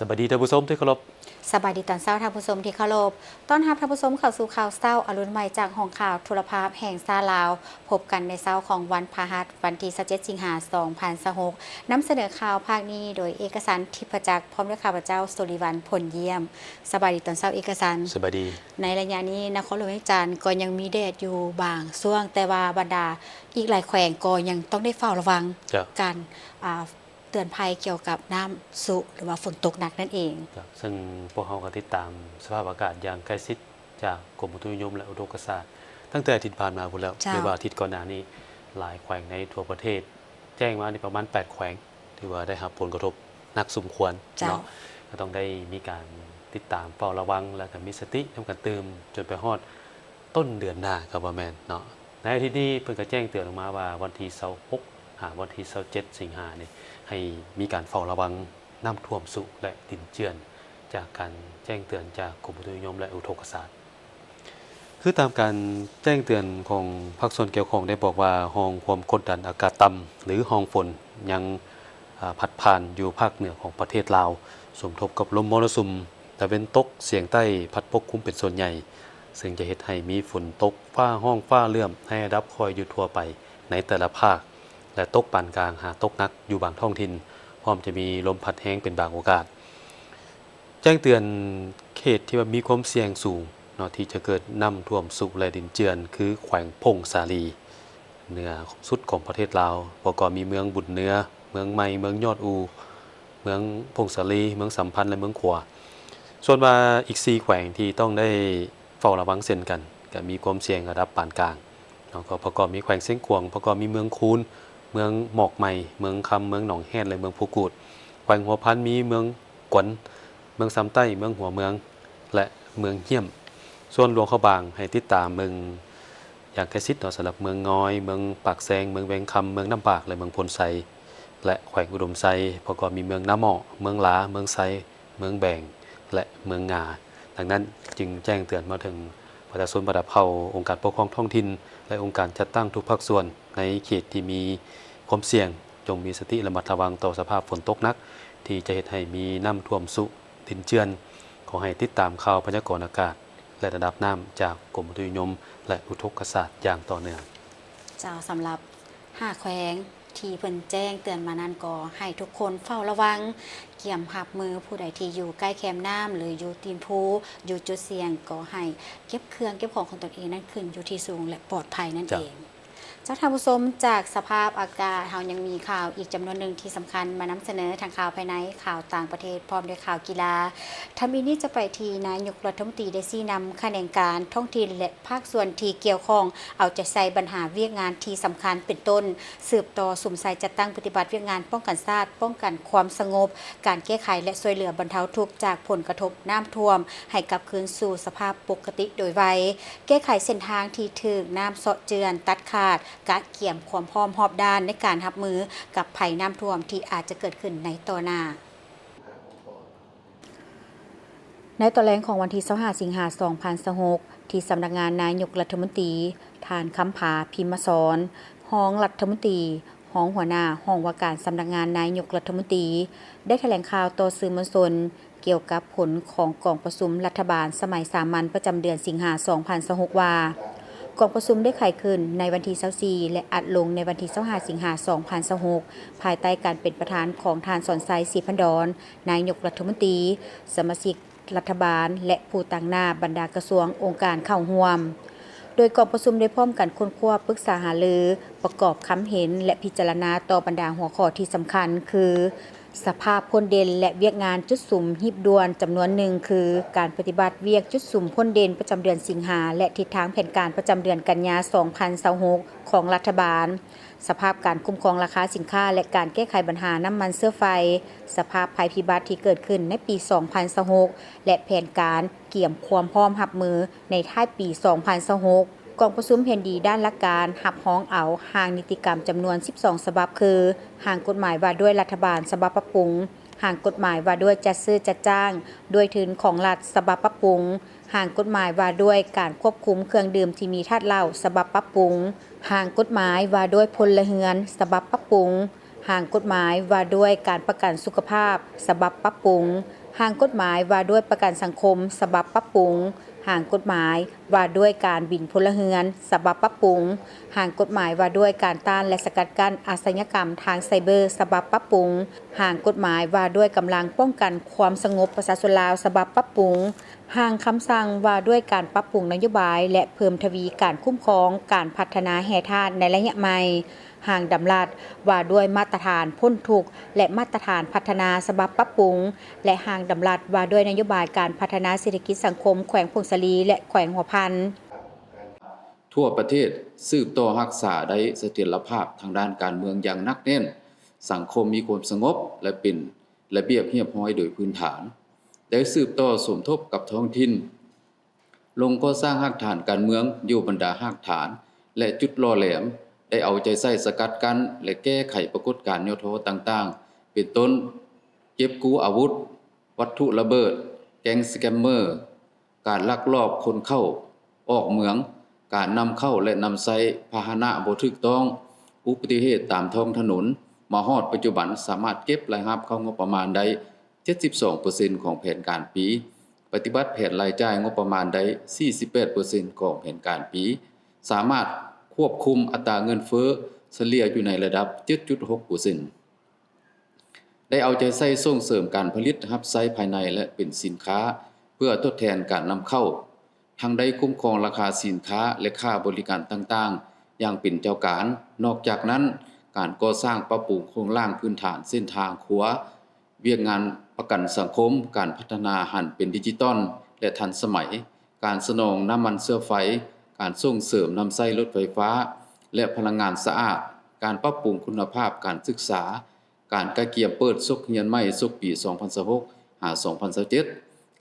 ສະບາຍດີທ່ານຜູ້ຊົມທີ່ເຄົາລົບ. ສະບາຍດີຕອນເຊົ້າທ່ານຜູ້ຊົມທີ່ເຄົາລົບ. ຕ້ອນຮັບທ່ານຜູ້ຊົມເຂົ້າສູ່ຂ່າວເຊົ້າອະລຸນໃໝ່ຈາກຫ້ອງຂ່າວໂທລະພາບແຫ່ງຊາດລາວ. ພົບກັນໃນເຊົ້າຂອງວັນພະຫັດ ວັນທີຊາວເຈັດ ສິງຫາ ສອງພັນຊາວຫົກ. ນຳສະເໜີຂ່າວພາກນີ້ໂດຍເອກະສັນ ທິບພະຈັກ ພ້ອມດ້ວຍຂ້າພະເຈົ້າ ສຸລິວັນ ພົນຢ້ຽມ. ສະບາຍດີຕອນເຊົ້າເອກະສັນ. ສະບາຍດີ. ໃນໄລຍະນີ້ ນະຄອນຫຼວງວຽງຈັນກໍຍັງມີແດດຢູ່ບາງຊ່ວງ, ແຕ່ວ່າບັນດາອີກຫຼາຍແຂວງກໍຍັງຕ້ອງໄດ້ເຝົ້າລະວັງ ເຈົ້າ ການ ອ່າ ເຕືອນໄພກ່ຽວກັບນ້ຳຊຸ ຫຼືວ່າຝົນຕົກໜັກນັ້ນເອງ. ເຈົ້າ ເຊິ່ງພວກເຮົາກໍຕິດຕາມສະພາບອາກາດຢ່າງໃກ້ຊິດຈາກກົມອຸຕຸນິຍົມ ແລະ ອຸທົກກະສາດ ຕັ້ງແຕ່ອາທິດຜ່ານມາພຸ້ນແລ້ວ ເຈົ້າ ຫຼືວ່າອາທິດກ່ອນໜ້ານີ້ ຫຼາຍແຂວງໃນທົ່ວປະເທດ ແຈ້ງມານີ້ປະມານແປດແຂວງ ຖືວ່າໄດ້ຮັບຜົນກະທົບໜັກສົມຄວນ ເຈົ້າ ເນາະ. ກໍຕ້ອງໄດ້ມີການຕິດຕາມເຝົ້າລະວັງ ແລະ ກໍມີສະຕິນຳກັນຕື່ມ ຈົນໄປຮອດຕົ້ນເດືອນໜ້າກໍວ່າແມ່ນເນາະ. ໃນອາທິດນີ້ເພິ່ນກໍແຈ້ງເຕືອນອອກມາວ່າ ວັນທີຊາວຫົກ ຫາວັນທີຊາວເຈັດ ສິງຫານີ້ ໃຫ້ມີການເຝົ້າລະວັງນ້ຳຖ້ວມຊຸ ແລະ ດິນເຈື່ອນ ຈາກການແຈ້ງເຕືອນຈາກກົມອຸຕຸນິຍົມ ແລະ ອຸທົກກະສາດ. ຄືຕາມການແຈ້ງເຕືອນຂອງພາກສ່ວນກ່ຽວຂ້ອງໄດ້ບອກວ່າ ຮ່ອງຄວາມກົດດັນອາກາດຕ່ຳ ຫຼື ຮ່ອງຝົນ ຍັງ ອາ ພັດຜ່ານຢູ່ພາກເໜືອຂອງປະເທດລາວ ສົມທົບກັບລົມມໍລະສຸມຕາເວັນຕົກສຽງໃຕ້ພັດປົກຄຸມເປັນສ່ວນໃຫຍ່, ເຊິ່ງຈະເຮັດໃຫ້ມີຝົນຕົກຟ້າຮ້ອງຟ້າເຫຼື້ອມໃນລະດັບຄ່ອຍຢູ່ທົ່ວໄປໃນແຕ່ລະພາກ ແລະ ຕົກປານກາງຫາຕົກໜັກຢູ່ບາງທ້ອງຖິ່ນ, ພ້ອມຈະມີລົມພັດແຮງເປັນບາງໂອກາດ. ແຈ້ງເຕືອນເຂດທີ່ວ່າມີຄວາມສ່ຽງສູງເນາະ ທີ່ຈະເກີດນ້ຳຖ້ວມຊຸ ແລະ ດິນເຈື່ອນ ຄືແຂວງຜົ້ງສາລີ ເໜືອສຸດຂອງປະເທດລາວ ປະກອບມີເມືອງບຸນເໜືອ, ເມືອງໃໝ່, ເມືອງຍອດອູ, ເມືອງຜົ້ງສາລີ, ເມືອງສຳພັນ ແລະ ເມືອງຂວາ. ສ່ວນວ່າອີກສີ່ແຂວງທີ່ຕ້ອງໄດ້ເຝົ້າລະວັງເຊັ່ນກັນ ກໍມີຄວາມສ່ຽງລະດັບປານກາງເນາະ ກໍປະກອບມີແຂວງຊຽງຂວາງ, ປະກອບມີເມືອງຄູນ, ເມືອງໝອກໃໝ່, ເມືອງຄຳ, ເມືອງໜອງແຮດ ແລະ ເມືອງພູກູດ. ແຂວງຫົວພັນມີເມືອງກວັນ, ເມືອງຊຳໃຕ້, ເມືອງຫົວເມືອງ ແລະ ເມືອງຫ້ຽມ. ສ່ວນຫຼວງພະບາງໃຫ້ຕິດຕາມເບິ່ງຢ່າງໃກ້ຊິດເນາະ ສຳລັບເມືອງງອຍ, ເມືອງປາກແຊງ, ເມືອງແວງຄຳ, ເມືອງນ້ຳປາກ ແລະ ເມືອງໂພນໄຊ ແລະ ແຂວງອຸດົມໄຊ ປະກອບມີເມືອງນາໝໍ້, ເມືອງຫຼາ, ເມືອງໄຊ, ເມືອງແບງ ແລະ ເມືອງງາ. ດັ່ງນັ້ນຈຶ່ງແຈ້ງເຕືອນມາເຖິງປະຊາຊົນບັນດາເຜົ່າ, ອົງການປົກຄອງທ້ອງຖິ່ນ ແລະ ອົງການຈັດຕັ້ງທຸກພາກສ່ວນໃນເຂດທີ່ມີຄວາມສ່ຽງ ຈົ່ງມີສະຕິລະມັດລະວັງຕໍ່ສະພາບຝົນຕົກໜັກ ທີ່ຈະເຮັດໃຫ້ມີນ້ຳຖ້ວມຊຸ ດິນເຈື່ອນ. ຂໍໃຫ້ຕິດຕາມຂ່າວພະຍາກອນອາກາດ ແລະ ລະດັບນ້ຳຈາກກົມອຸຕຸນິຍົມ ແລະ ອຸທົກກະສາດຢ່າງຕໍ່ເນື່ອງ. ເຈົ້າ, ສຳລັບຫ້າແຂວງທີ່ເພິ່ນແຈ້ງເຕືອນມານັ້ນ ກໍໃຫ້ທຸກຄົນເຝົ້າລະວັງ, ກຽມຮັບມື. ຜູ້ໃດທີ່ຢູ່ໃກ້ແຄມນ້ຳ ຫຼື ຢູ່ຕີນພູ, ຢູ່ຈຸດສ່ຽງ ກໍໃຫ້ເກັບເຄື່ອງເກັບຂອງຂອງຕົນເອງນັ້ນຂຶ້ນຢູ່ທີ່ສູງ ແລະ ປອດໄພນັ້ນເອງ. ເຈົ້າ ເຈົ້າ ທ່ານຜູ້ຊົມ, ຈາກສະພາບອາກາດ ເຮົາຍັງມີຂ່າວອີກຈຳນວນໜຶ່ງທີ່ສຳຄັນມານຳສະເໜີ, ທັງຂ່າວພາຍໃນ, ຂ່າວຕ່າງປະເທດ ພ້ອມດ້ວຍຂ່າວກິລາ. ທຳອິດນີ້ຈະໄປທີ່ນາຍົກລັດຖະມົນຕີໄດ້ຊີ້ນຳຂະແໜງການທ້ອງຖິ່ນ ແລະ ພາກສ່ວນທີ່ກ່ຽວຂ້ອງ ເອົາໃຈໃສ່ບັນຫາວຽກງານທີ່ສຳຄັນ ເປັນຕົ້ນ ສືບຕໍ່ສຸມໃສ່ຈັດຕັ້ງປະຕິບັດວຽກງານປ້ອງກັນຊາດ, ປ້ອງກັນຄວາມສະຫງົບ, ການແກ້ໄຂ ແລະ ຊ່ວຍເຫຼືອບັນເທົາທຸກຈາກຜົນກະທົບນ້ຳຖ້ວມ ໃຫ້ກັບຄືນສູ່ສະພາບປົກກະຕິໂດຍໄວ, ແກ້ໄຂເສັ້ນທາງທີ່ຖືກນ້ຳເຊາະເຈື່ອນຕັດຂາດ, ກະກຽມຄວາມພ້ອມຮອບດ້ານໃນການຮັບມືກັບໄພນ້ຳຖ້ວມທີ່ອາດຈະເກີດຂຶ້ນໃນຕໍ່ໜ້າ. ໃນຕອນແລງຂອງວັນທີຊາວຫ້າ ສິງຫາ ສອງພັນຊາວຫົກ ທີ່ສຳນັກງານນາຍົກລັດຖະມົນຕີ, ທ່ານ ຄຳຜາ ພິມມະສອນ ຮອງລັດຖະມົນຕີ, ຮອງຫົວໜ້າຫ້ອງວ່າການສຳນັກງານນາຍົກລັດຖະມົນຕີ ໄດ້ຖະແຫຼງຂ່າວຕໍ່ສື່ມວນຊົນ ກ່ຽວກັບຜົນຂອງກອງປະຊຸມລັດຖະບານສະໄໝສາມັນປະຈຳເດືອນສິງຫາ ສອງພັນຊາວຫົກ ວ່າ ກອງປະຊຸມໄດ້ໄຂຂຶ້ນໃນວັນທີຊາວສີ່ ແລະ ອັດລົງໃນວັນທີຊາວຫ້າ ສິງຫາ ສອງພັນຊາວຫົກ ພາຍໃຕ້ການເປັນປະທານຂອງທ່ານ ສອນໄຊ ສີພັນດອນ ນາຍົກລັດຖະມົນຕີ, ສະມາຊິກລັດຖະບານ ແລະ ຜູ້ຕາງໜ້າບັນດາກະຊວງ, ອົງການເຂົ້າຮ່ວມ. ໂດຍກອງປະຊຸມໄດ້ພ້ອມກັນຄົ້ນຄວ້າ, ປຶກສາຫາລື, ປະກອບຄຳເຫັນ ແລະ ພິຈາລະນາຕໍ່ບັນດາຫົວຂໍ້ທີ່ສຳຄັນ ຄື ສະພາບພົ້ນເດັ່ນ ແລະ ວຽກງານຈຸດສຸມຮີບດ່ວນຈຳນວນໜຶ່ງ ຄື ການປະຕິບັດວຽກຈຸດສຸມພົ້ນເດັ່ນປະຈຳເດືອນສິງຫາ ແລະ ທິດທາງແຜນການປະຈຳເດືອນກັນຍາ ສອງພັນຊາວຫົກ ຂອງລັດຖະບານ, ສະພາບການຄຸ້ມຄອງລາຄາສິນຄ້າ ແລະ ການແກ້ໄຂບັນຫານ້ຳມັນເຊື້ອໄຟ, ສະພາບໄພພິບັດທີ່ເກີດຂຶ້ນໃນປີ ສອງພັນຊາວຫົກ ແລະ ແຜນການກຽມຄວາມພ້ອມຮັບມືໃນທ້າຍປີ ສອງພັນຊາວຫົກ. ກອງປະຊຸມເຫັນດີດ້ານຫຼັກການຮັບຮອງເອົາຮ່າງນິຕິກຳຈຳນວນສິບສອງສະບັບ ຄື ຮ່າງກົດໝາຍວ່າດ້ວຍລັດຖະບານສະບັບປັບປຸງ, ຮ່າງກົດໝາຍວ່າດ້ວຍຈັດຊື້ຈັດຈ້າງດ້ວຍທຶນຂອງລັດສະບັບປັບປຸງ, ຮ່າງກົດໝາຍວ່າດ້ວຍການຄວບຄຸມເຄື່ອງດື່ມທີ່ມີທາດເຫຼົ້າສະບັບປັບປຸງ, ຮ່າງກົດໝາຍວ່າດ້ວຍພົນລະເຮືອນສະບັບປັບປຸງ, ຮ່າງກົດໝາຍວ່າດ້ວຍການປະກັນສຸຂະພາບສະບັບປັບປຸງ, ຮ່າງກົດໝາຍວ່າດ້ວຍປະກັນສັງຄົມ ສະບັບປັບປຸງ, ຮ່າງກົດໝາຍວ່າດ້ວຍການບິນພົນລະເຮືອນ ສະບັບປັບປຸງ, ຮ່າງກົດໝາຍວ່າດ້ວຍການຕ້ານ ແລະ ສະກັດກັ້ນອາຊະຍາກຳທາງໄຊເບີ ສະບັບປັບປຸງ, ຮ່າງກົດໝາຍວ່າດ້ວຍກຳລັງປ້ອງກັນຄວາມສະຫງົບປະຊາຊົນລາວ ສະບັບປັບປຸງ, ຮ່າງຄຳສັ່ງວ່າດ້ວຍການປັບປຸງນະໂຍບາຍ ແລະ ເພີ່ມທະວີການຄຸ້ມຄອງການພັດທະນາແຮ່ທາດໃນໄລຍະໃໝ່, ຮ່າງດຳລັດວ່າດ້ວຍມາດຕະຖານພົ້ນທຸກ ແລະ ມາດຕະຖານພັດທະນາສະບັບປັບປຸງ ແລະ ຮ່າງດຳລັດວ່າດ້ວຍນະໂຍບາຍການພັດທະນາເສດຖະກິດສັງຄົມແຂວງຜົ້ງສາລີ ແລະ ແຂວງຫົວພັນ. ທົ່ວປະເທດສືບຕໍ່ຮັກສາໄດ້ສະຖຽນລະພາບທາງດ້ານການເມືອງຢ່າງໜັກແໜ້ນ, ສັງຄົມມີຄວາມສະຫງົບ ແລະ ເປັນລະບຽບຮຽບຮ້ອຍໂດຍພື້ນຖານ, ໄດ້ສືບຕໍ່ສົມທົບກັບທ້ອງຖິ່ນ, ລົງກໍ່ສ້າງຮາກຖານການເມືອງຢູ່ບັນດາຮາກຖານ ແລະ ຈຸດຫຼໍ່ແຫຼມ, ໄດ້ເອົາໃຈໃສ່ສະກັດກັ້ນ ແລະ ແກ້ໄຂປາກົດການຫຍໍ້ທໍ້ຕ່າງໆ ເປັນຕົ້ນ ເກັບກູ້ອາວຸດ, ວັດຖຸລະເບີດ, ແກ້ງສະແກມເມີ, ການລັກລອບຂົນເຂົ້າອອກເມືອງ, ການນຳເຂົ້າ ແລະ ນຳໃຊ້ພາຫະນະບໍ່ຖືກຕ້ອງ, ອຸບັດຕິເຫດຕາມທ້ອງຖະໜົນ, ມາຮອດປັດຈຸບັນສາມາດເກັບລາຍຮັບເຂົ້າງົບປະມານໄດ້ ເຈັດສິບສອງເປີເຊັນຂອງແຜນການປີ, ປະຕິບັດແຜນລາຍຈ່າຍງົບປະມານໄດ້ ສີ່ສິບແປດເປີເຊັນຂອງແຜນການປີ, ສາມາດຄວບຄຸມອັດຕາເງິນເຟີ້ສະເລ່ຍຢູ່ໃນລະດັບ ເຈັດຈຸດຫົກເປີເຊັນ. ໄດ້ເອົາໃຈໃສ່ສົ່ງເສີມການຜະລິດຮັບໃຊ້ພາຍໃນ ແລະ ເປັນສິນຄ້າເພື່ອທົດແທນການນຳເຂົ້າ, ທັງໄດ້ຄຸ້ມຄອງລາຄາສິນຄ້າ ແລະ ຄ່າບໍລິການຕ່າງໆຢ່າງເປັນເຈົ້າການ. ນອກຈາກນັ້ນ, ການກໍ່ສ້າງປັບປຸງໂຄງລ່າງພື້ນຖານເສັ້ນທາງຂົວ, ວຽກງານປະກັນສັງຄົມ, ການພັດທະນາຫັນເປັນດິຈິຕອນ ແລະ ທັນສະໄໝ, ການສະໜອງນ້ຳມັນເຊື້ອໄຟ, ການສົ່ງເສີມນຳໃຊ້ລົດໄຟຟ້າ ແລະ ພະລັງງານສະອາດ, ການປັບປຸງຄຸນນະພາບການສຶກສາ, ການກະກຽມເປີດສົກຮຽນໃໝ່ສົກປີສອງພັນຊາວຫົກຫາສອງພັນຊາວເຈັດ,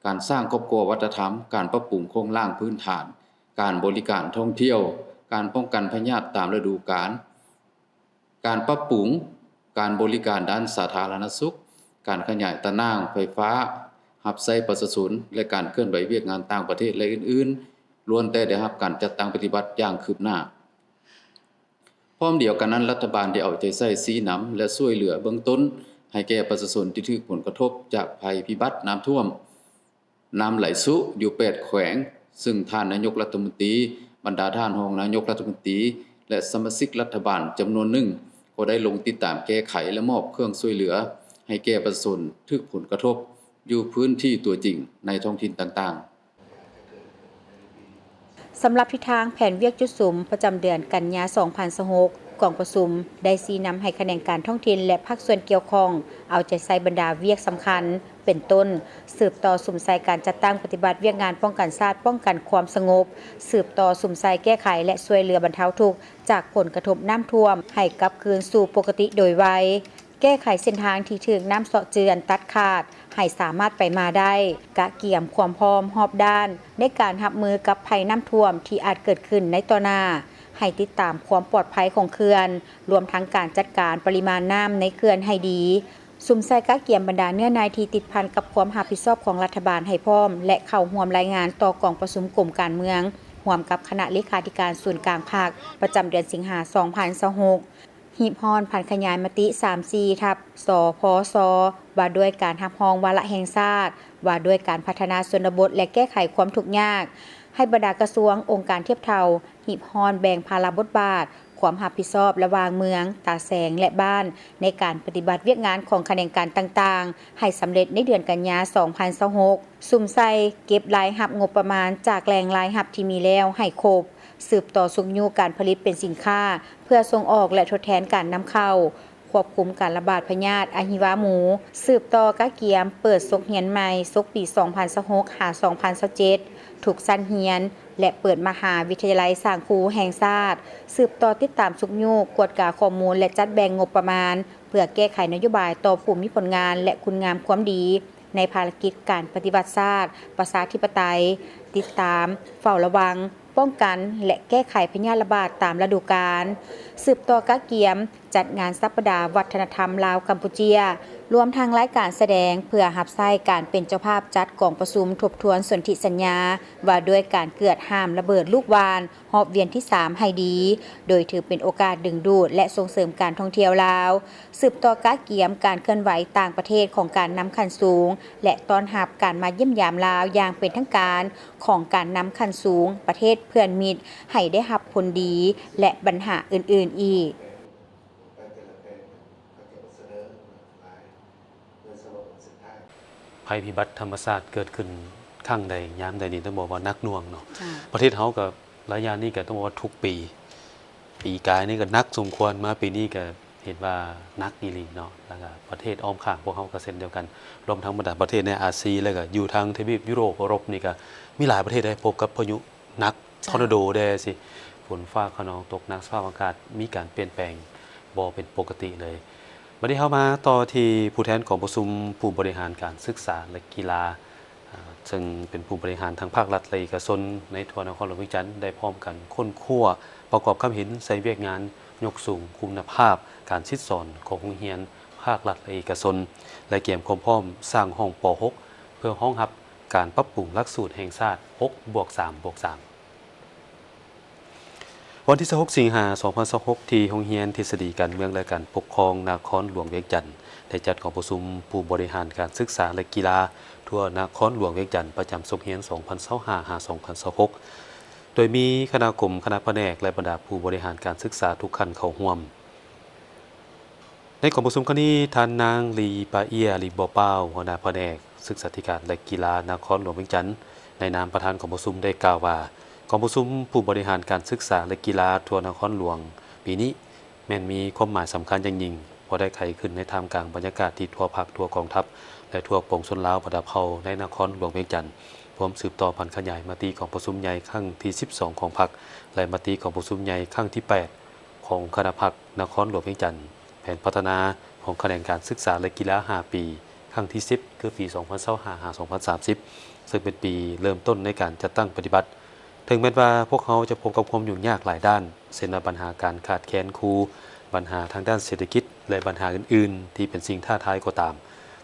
ການສ້າງຄອບຄົວວັດທະນະທຳ, ການປັບປຸງໂຄງລ່າງພື້ນຖານ, ການບໍລິການທ່ອງທ່ຽວ, ການປ້ອງກັນພະຍາດຕາມລະດູການ, ການປັບປຸງການບໍລິການດ້ານສາທາລະນະສຸກ, ການຂະຫຍາຍຕາໜ່າງໄຟຟ້າຮັບໃຊ້ປະຊາຊົນ ແລະ ການເຄື່ອນໄຫວວຽກງານຕ່າງປະເທດ ແລະ ອື່ນໆ ລ້ວນແຕ່ໄດ້ຮັບການຈັດຕັ້ງປະຕິບັດຢ່າງຄືບໜ້າ. ພ້ອມດຽວກັນນັ້ນ, ລັດຖະບານໄດ້ເອົາໃຈໃສ່ຊີ້ນຳ ແລະ ຊ່ວຍເຫຼືອເບື້ອງຕົ້ນໃຫ້ແກ່ປະຊາຊົນທີ່ຖືກຜົນກະທົບຈາກໄພພິບັດນ້ຳຖ້ວມ ນ້ຳໄຫຼຊຸຢູ່ແປດແຂວງ, ເຊິ່ງທ່ານນາຍົກລັດຖະມົນຕີ, ບັນດາທ່ານຮອງນາຍົກລັດຖະມົນຕີ ແລະ ສະມາຊິກລັດຖະບານຈຳນວນໜຶ່ງ ກໍໄດ້ລົງຕິດຕາມແກ້ໄຂ ແລະ ມອບເຄື່ອງຊ່ວຍເຫຼືອໃຫ້ແກ່ປະຊາຊົນຖືກຜົນກະທົບຢູ່ພື້ນທີ່ຕົວຈິງໃນທ້ອງຖິ່ນຕ່າງໆ. ສຳລັບທິດທາງແຜນວຽກຈຸດສຸມປະຈຳເດືອນກັນຍາ ສອງພັນຊາວຫົກ, ກອງປະຊຸມໄດ້ຊີ້ນຳໃຫ້ຂະແໜງການທ້ອງຖິ່ນ ແລະ ພາກສ່ວນກ່ຽວຂ້ອງ ເອົາໃຈໃສ່ບັນດາວຽກສຳຄັນ ເປັນຕົ້ນ ສືບຕໍ່ສຸມໃສ່ການຈັດຕັ້ງປະຕິບັດວຽກງານປ້ອງກັນຊາດ, ປ້ອງກັນຄວາມສະຫງົບ, ສືບຕໍ່ສຸມໃສ່ແກ້ໄຂ ແລະ ຊ່ວຍເຫຼືອບັນເທົາທຸກຈາກຜົນກະທົບນ້ຳຖ້ວມ ໃຫ້ກັບຄືນສູ່ປົກກະຕິໂດຍໄວ. ແກ້ໄຂເສັ້ນທາງທີ່ຖືກນ້ຳເຊາະເຈື່ອນຕັດຂາດໃຫ້ສາມາດໄປມາໄດ້, ກະກຽມຄວາມພ້ອມຮອບດ້ານໃນການຮັບມືກັບໄພນ້ຳຖ້ວມທີ່ອາດເກີດຂຶ້ນໃນຕໍ່ໜ້າ, ໃຫ້ຕິດຕາມຄວາມປອດໄພຂອງເຂື່ອນ, ລວມທັງການຈັດການປະລິມານນ້ຳໃນເຂື່ອນໃຫ້ດີ, ສຸມໃສ່ກະກຽມບັນດາເນື້ອໃນທີ່ຕິດພັນກັບຄວາມຮັບຜິດຊອບຂອງລັດຖະບານໃຫ້ພ້ອມ ແລະ ເຂົ້າຮ່ວມລາຍງານຕໍ່ກອງປະຊຸມກົມການເມືອງ ຮ່ວມກັບຄະນະເລຂາທິການສູນກາງພັກ ປະຈຳເດືອນສິງຫາ ສອງພັນຊາວຫົກ. ຮີບຮ້ອນຜັນຂະຫຍາຍມະຕິ ສາມສີ່ ທັບ ສພຊ ວ່າດ້ວຍການຮັບຮອງວາລະແຫ່ງຊາດ ວ່າດ້ວຍການພັດທະນາຊົນນະບົດ ແລະ ແກ້ໄຂຄວາມທຸກຍາກ ໃຫ້ບັນດາກະຊວງ, ອົງການທຽບເທົ່າ ຮີບຮ້ອນແບ່ງພາລະບົດບາດ, ຄວາມຮັບຜິດຊອບລະຫວ່າງເມືອງ, ຕາແສງ ແລະ ບ້ານ ໃນການປະຕິບັດວຽກງານຂອງຂະແໜງການຕ່າງໆ ໃຫ້ສຳເລັດໃນເດືອນກັນຍາ ສອງພັນຊາວຫົກ. ສຸມໃສ່ເກັບລາຍຮັບງົບປະມານຈາກແຫຼ່ງລາຍຮັບທີ່ມີແລ້ວໃຫ້ຄົບ, ສືບຕໍ່ຊຸກຍູ້ການຜະລິດເປັນສິນຄ້າເພື່ອສົ່ງອອກ ແລະ ທົດແທນການນຳເຂົ້າ, ຄວບຄຸມການລະບາດພະຍາດອະຫິວາໝູ, ສືບຕໍ່ກະກຽມເປີດສົກຮຽນໃໝ່ ສົກປີສອງພັນຊາວຫົກຫາສອງພັນຊາວເຈັດ ທຸກຊັ້ນຮຽນ ແລະ ເປີດມະຫາວິທະຍາໄລສ້າງຄູແຫ່ງຊາດ, ສືບຕໍ່ຕິດຕາມຊຸກຍູ້, ກວດກາຂໍ້ມູນ ແລະ ຈັດແບ່ງງົບປະມານ ເພື່ອແກ້ໄຂນະໂຍບາຍຕໍ່ຜູ້ມີຜົນງານ ແລະ ຄຸນງາມຄວາມດີ ໃນພາລະກິດການປະຕິວັດຊາດ ປະຊາທິປະໄຕ, ຕິດຕາມ, ເຝົ້າລະວັງ, ປ້ອງກັນ ແລະ ແກ້ໄຂພະຍາດລະບາດຕາມລະດູການ, ສືບຕໍ່ກະກຽມ ຈັດງານສັບປະດາວັດທະນະທຳລາວ-ກຳປູເຈຍ ລວມທັງລາຍການສະແດງ ເພື່ອຮັບໃຊ້ການເປັນເຈົ້າພາບຈັດກອງປະຊຸມທົບທວນສົນທິສັນຍາ ວ່າດ້ວຍການເກືອດຫ້າມລະເບີດລູກຫວ່ານ ຮອບວຽນທີສາມໃຫ້ດີ, ໂດຍຖືເປັນໂອກາດດຶງດູດ ແລະ ສົ່ງເສີມການທ່ອງທ່ຽວລາວ, ສືບຕໍ່ກະກຽມການເຄື່ອນໄຫວຕ່າງປະເທດຂອງການນຳຂັ້ນສູງ ແລະ ຕ້ອນຮັບການມາຢ້ຽມຢາມລາວຢ່າງເປັນທາງການຂອງການນຳຂັ້ນສູງປະເທດເພື່ອນມິດ ໃຫ້ໄດ້ຮັບຜົນດີ ແລະ ບັນຫາອື່ນໆອີກ. ໄພພິບັດທຳມະຊາດເກີດຂຶ້ນຄັ້ງໃດ ຍາມໃດນີ້ ຕ້ອງບອກວ່າໜັກໜ່ວງເນາະ. ເຈົ້າ. ປະເທດເຮົາກໍໄລຍະນີ້ກໍຕ້ອງບອກວ່າທຸກປີ, ປີກາຍນີ້ກໍໜັກສົມຄວນ, ມາປີນີ້ກໍເຫັນວ່າໜັກອີ່ຫຼີເນາະ. ແລ້ວກໍປະເທດອ້ອມຂ້າງພວກເຮົາກໍເຊັ່ນດຽວກັນ, ລວມທັງບັນດາປະເທດໃນອາຊີ ແລ້ວກໍຢູ່ທາງທະວີບຢູໂຣບ, ຢູໂຣບນີ້ກໍມີຫຼາຍປະເທດໄດ້ພົບກັບພາຍຸ ໜັກ ເຈົ້າ ທໍນາໂດແດ່ຊີ້, ຝົນຟ້າຂະນອງຕົກໜັກ, ສະພາບອາກາດມີການປ່ຽນແປງບໍ່ເປັນປົກກະຕິເລີຍ. ບັດນີ້ເຮົາມາຕໍ່ທີ່ຜູ້ແທນກອງປະຊຸມຜູ້ບໍລິຫານການສຶກສາ ແລະ ກິລາ, ເຊິ່ງເປັນຜູ້ບໍລິຫານທັງພາກລັດ ແລະ ເອກະຊົນໃນທົ່ວນະຄອນຫຼວງວຽງຈັນ ໄດ້ພ້ອມກັນຄົ້ນຄວ້າປະກອບຄຳເຫັນໃສ່ວຽກງານຍົກສູງຄຸນນະພາບການສິດສອນຂອງໂຮງຮຽນພາກລັດ ແລະ ເອກະຊົນ ແລະ ກຽມຄວາມພ້ອມສ້າງຫ້ອງ ປໍຫົກ ເພື່ອຮອງຮັບ ການປັບປຸງຫຼັກສູດແຫ່ງຊາດ ຫົກບວກສາມບວກສາມ. ວັນທີຊາວຫົກ ສິງຫາ ສອງພັນຊາວຫົກ ທີ່ໂຮງຮຽນທິດສະດີການເມືອງ ແລະ ການປົກຄອງນະຄອນຫຼວງວຽງຈັນ ໄດ້ຈັດກອງປະຊຸມຜູ້ບໍລິຫານການສຶກສາ ແລະ ກິລາທົ່ວນະຄອນຫຼວງວຽງຈັນ ປະຈຳສົກຮຽນ ສອງພັນຊາວຫ້າ ຫາ ສອງພັນຊາວຫົກ ໂດຍມີຄະນະກົມ, ຄະນະພະແນກ ແລະ ບັນດາຜູ້ບໍລິຫານການສຶກສາທຸກຂັ້ນເຂົ້າຮ່ວມ. ໃນກອງປະຊຸມຄັ້ງນີ້, ທ່ານນາງ ລີປາເອຍ ລີບໍ່ປາວ ຫົວໜ້າພະແນກສຶກສາທິການ ແລະ ກິລານະຄອນຫຼວງວຽງຈັນ ໃນນາມປະທານກອງປະຊຸມ ໄດ້ກ່າວວ່າ ກອງປະຊຸມຜູ້ບໍລິຫານການສຶກສາ ແລະ ກິລາທົ່ວນະຄອນຫຼວງປີນີ້ ແມ່ນມີຄວາມໝາຍສຳຄັນຢ່າງຍິ່ງ, ເພາະໄດ້ໄຂຂຶ້ນໃນທ່າມກາງບັນຍາກາດທີ່ທົ່ວພັກ, ທົ່ວກອງທັບ ແລະ ທົ່ວປວງຊົນລາວບັນດາເຜົ່າໃນນະຄອນຫຼວງວຽງຈັນ, ພ້ອມສືບຕໍ່ຜັນຂະຫຍາຍມະຕິກອງປະຊຸມໃຫຍ່ຄັ້ງທີສິບສອງຂອງພັກ ແລະ ມະຕິກອງປະຊຸມໃຫຍ່ຄັ້ງທີແປດຂອງຄະນະພັກນະຄອນຫຼວງວຽງຈັນ. ແຜນພັດທະນາຂອງຂະແໜງການສຶກສາ ແລະ ກິລາຫ້າປີ ຄັ້ງທີສິບ ຄືປີສອງພັນຊາວຫ້າ ຫາ ສອງພັນສາມສິບ ເຊິ່ງເປັນປີເລີ່ມຕົ້ນໃນການຈັດຕັ້ງປະຕິບັດ. ເຖິງແມ່ນວ່າພວກເຮົາຈະພົບກັບຄວາມຫຍຸ້ງຍາກຫຼາຍດ້ານ, ເຊັ່ນວ່າບັນຫາການຂາດແຄນຄູ, ບັນຫາທາງດ້ານເສດຖະກິດ ແລະ ບັນຫາອື່ນໆທີ່ເປັນສິ່ງທ້າທາຍກໍຕາມ,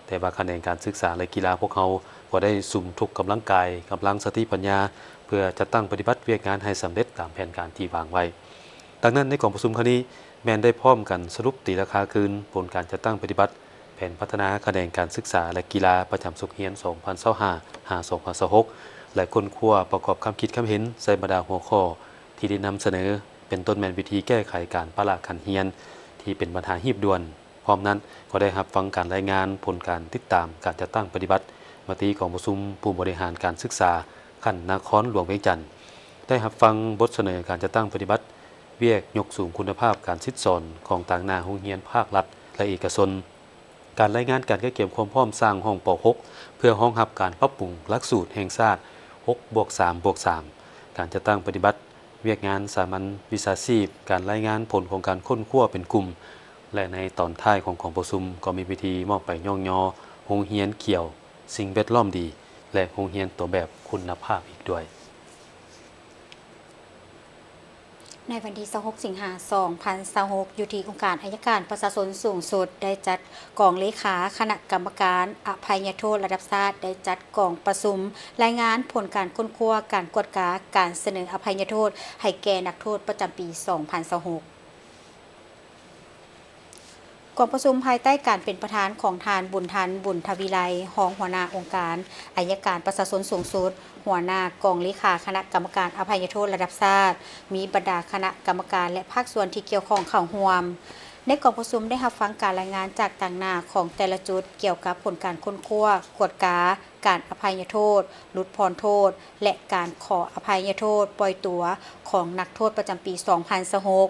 ແຕ່ວ່າຂະແໜງການສຶກສາ ແລະ ກິລາພວກເຮົາກໍໄດ້ສຸມທຸກກຳລັງກາຍ, ກຳລັງສະຕິປັນຍາ ເພື່ອຈັດຕັ້ງປະຕິບັດວຽກງານໃຫ້ສຳເລັດຕາມແຜນການທີ່ວາງໄວ້. ດັ່ງນັ້ນ, ໃນກອງປະຊຸມຄັ້ງນີ້ ແມ່ນໄດ້ພ້ອມກັນສະຫຼຸບຕີລາຄາຄືນຜົນການຈັດຕັ້ງປະຕິບັດແຜນພັດທະນາຂະແໜງການສຶກສາ ແລະ ກິລາປະຈຳສົກຮຽນ ສອງພັນຊາວຫ້າ ຫາ ສອງພັນຊາວຫົກ ແລະ ຄົ້ນຄວ້າປະກອບຄຳຄິດຄຳເຫັນໃສ່ບັນດາຫົວຂໍ້ທີ່ໄດ້ນຳສະເໜີ, ເປັນຕົ້ນແມ່ນວິທີແກ້ໄຂການປະລະຂັ້ນຮຽນທີ່ເປັນບັນຫາຮີບດ່ວນ. ພ້ອມນັ້ນກໍໄດ້ຮັບຟັງການລາຍງານຜົນການຕິດຕາມການຈັດຕັ້ງປະຕິບັດມະຕິກອງປະຊຸມຜູ້ບໍລິຫານການສຶກສາຂັ້ນນະຄອນຫຼວງວຽງຈັນ, ໄດ້ຮັບຟັງບົດສະເໜີການຈັດຕັ້ງປະຕິບັດວຽກຍົກສູງຄຸນນະພາບການສິດສອນຂອງຕາງໜ້າໂຮງຮຽນພາກລັດ ແລະ ເອກະຊົນ, ການລາຍງານການກະກຽມຄວາມພ້ອມສ້າງຫ້ອງ ປ.ຫົກ ເພື່ອຮອງຮັບການປັບປຸງຫຼັກສູດແຫ່ງຊາດ ຫົກບວກສາມບວກສາມ, ການຈັດຕັ້ງປະຕິບັດ ວຽກງານສາມັນວິຊາຊີບ, ການລາຍງານຜົນຂອງການຄົ້ນຄວ້າເປັນກຸ່ມ ແລະ ໃນຕອນທ້າຍຂອງກອງປະຊຸມກໍມີພິທີມອບໃບຍ້ອງຍໍໂຮງຮຽນຂຽວ, ສິ່ງແວດລ້ອມດີ ແລະ ໂຮງຮຽນຕົວແບບຄຸນນະພາບອີກດ້ວຍ. ໃນວັນທີຊາວຫົກ ສິງຫາ ສອງພັນຊາວຫົກ ຢູ່ທີ່ອົງການອັຍການປະຊາຊົນສູງສຸດ ໄດ້ຈັດກອງເລຂາຄະນະກຳມະການອະໄພຍະໂທດລະດັບຊາດ ໄດ້ຈັດກອງປະຊຸມ ລາຍງານຜົນການຄົ້ນຄວ້າ, ການກວດກາ, ການສະເໜີອະໄພຍະໂທດໃຫ້ແກ່ນັກໂທດປະຈຳປີສອງພັນຊາວຫົກ. ກອງປະຊຸມພາຍໃຕ້ການເປັນປະທານຂອງທ່ານ ບຸນທັນ ບຸນທະວີໄລ ຮອງຫົວໜ້າອົງການອັຍການປະຊາຊົນສູງສຸດ, ຫົວໜ້າກອງເລຂາຄະນະກຳມະການອະໄພຍະໂທດລະດັບຊາດ, ມີບັນດາຄະນະກຳມະການ ແລະ ພາກສ່ວນທີ່ກ່ຽວຂ້ອງເຂົ້າຮ່ວມ. ໃນກອງປະຊຸມໄດ້ຮັບຟັງການລາຍງານຈາກຕາງໜ້າຂອງແຕ່ລະຈຸດກ່ຽວກັບຜົນການຄົ້ນຄວ້າ, ກວດກາ, ການອະໄພຍະໂທດ, ຫຼຸດຜ່ອນໂທດ ແລະ ການຂໍອະໄພຍະໂທດປ່ອຍຕົວຂອງນັກໂທດປະຈຳປີສອງພັນຊາວຫົກ,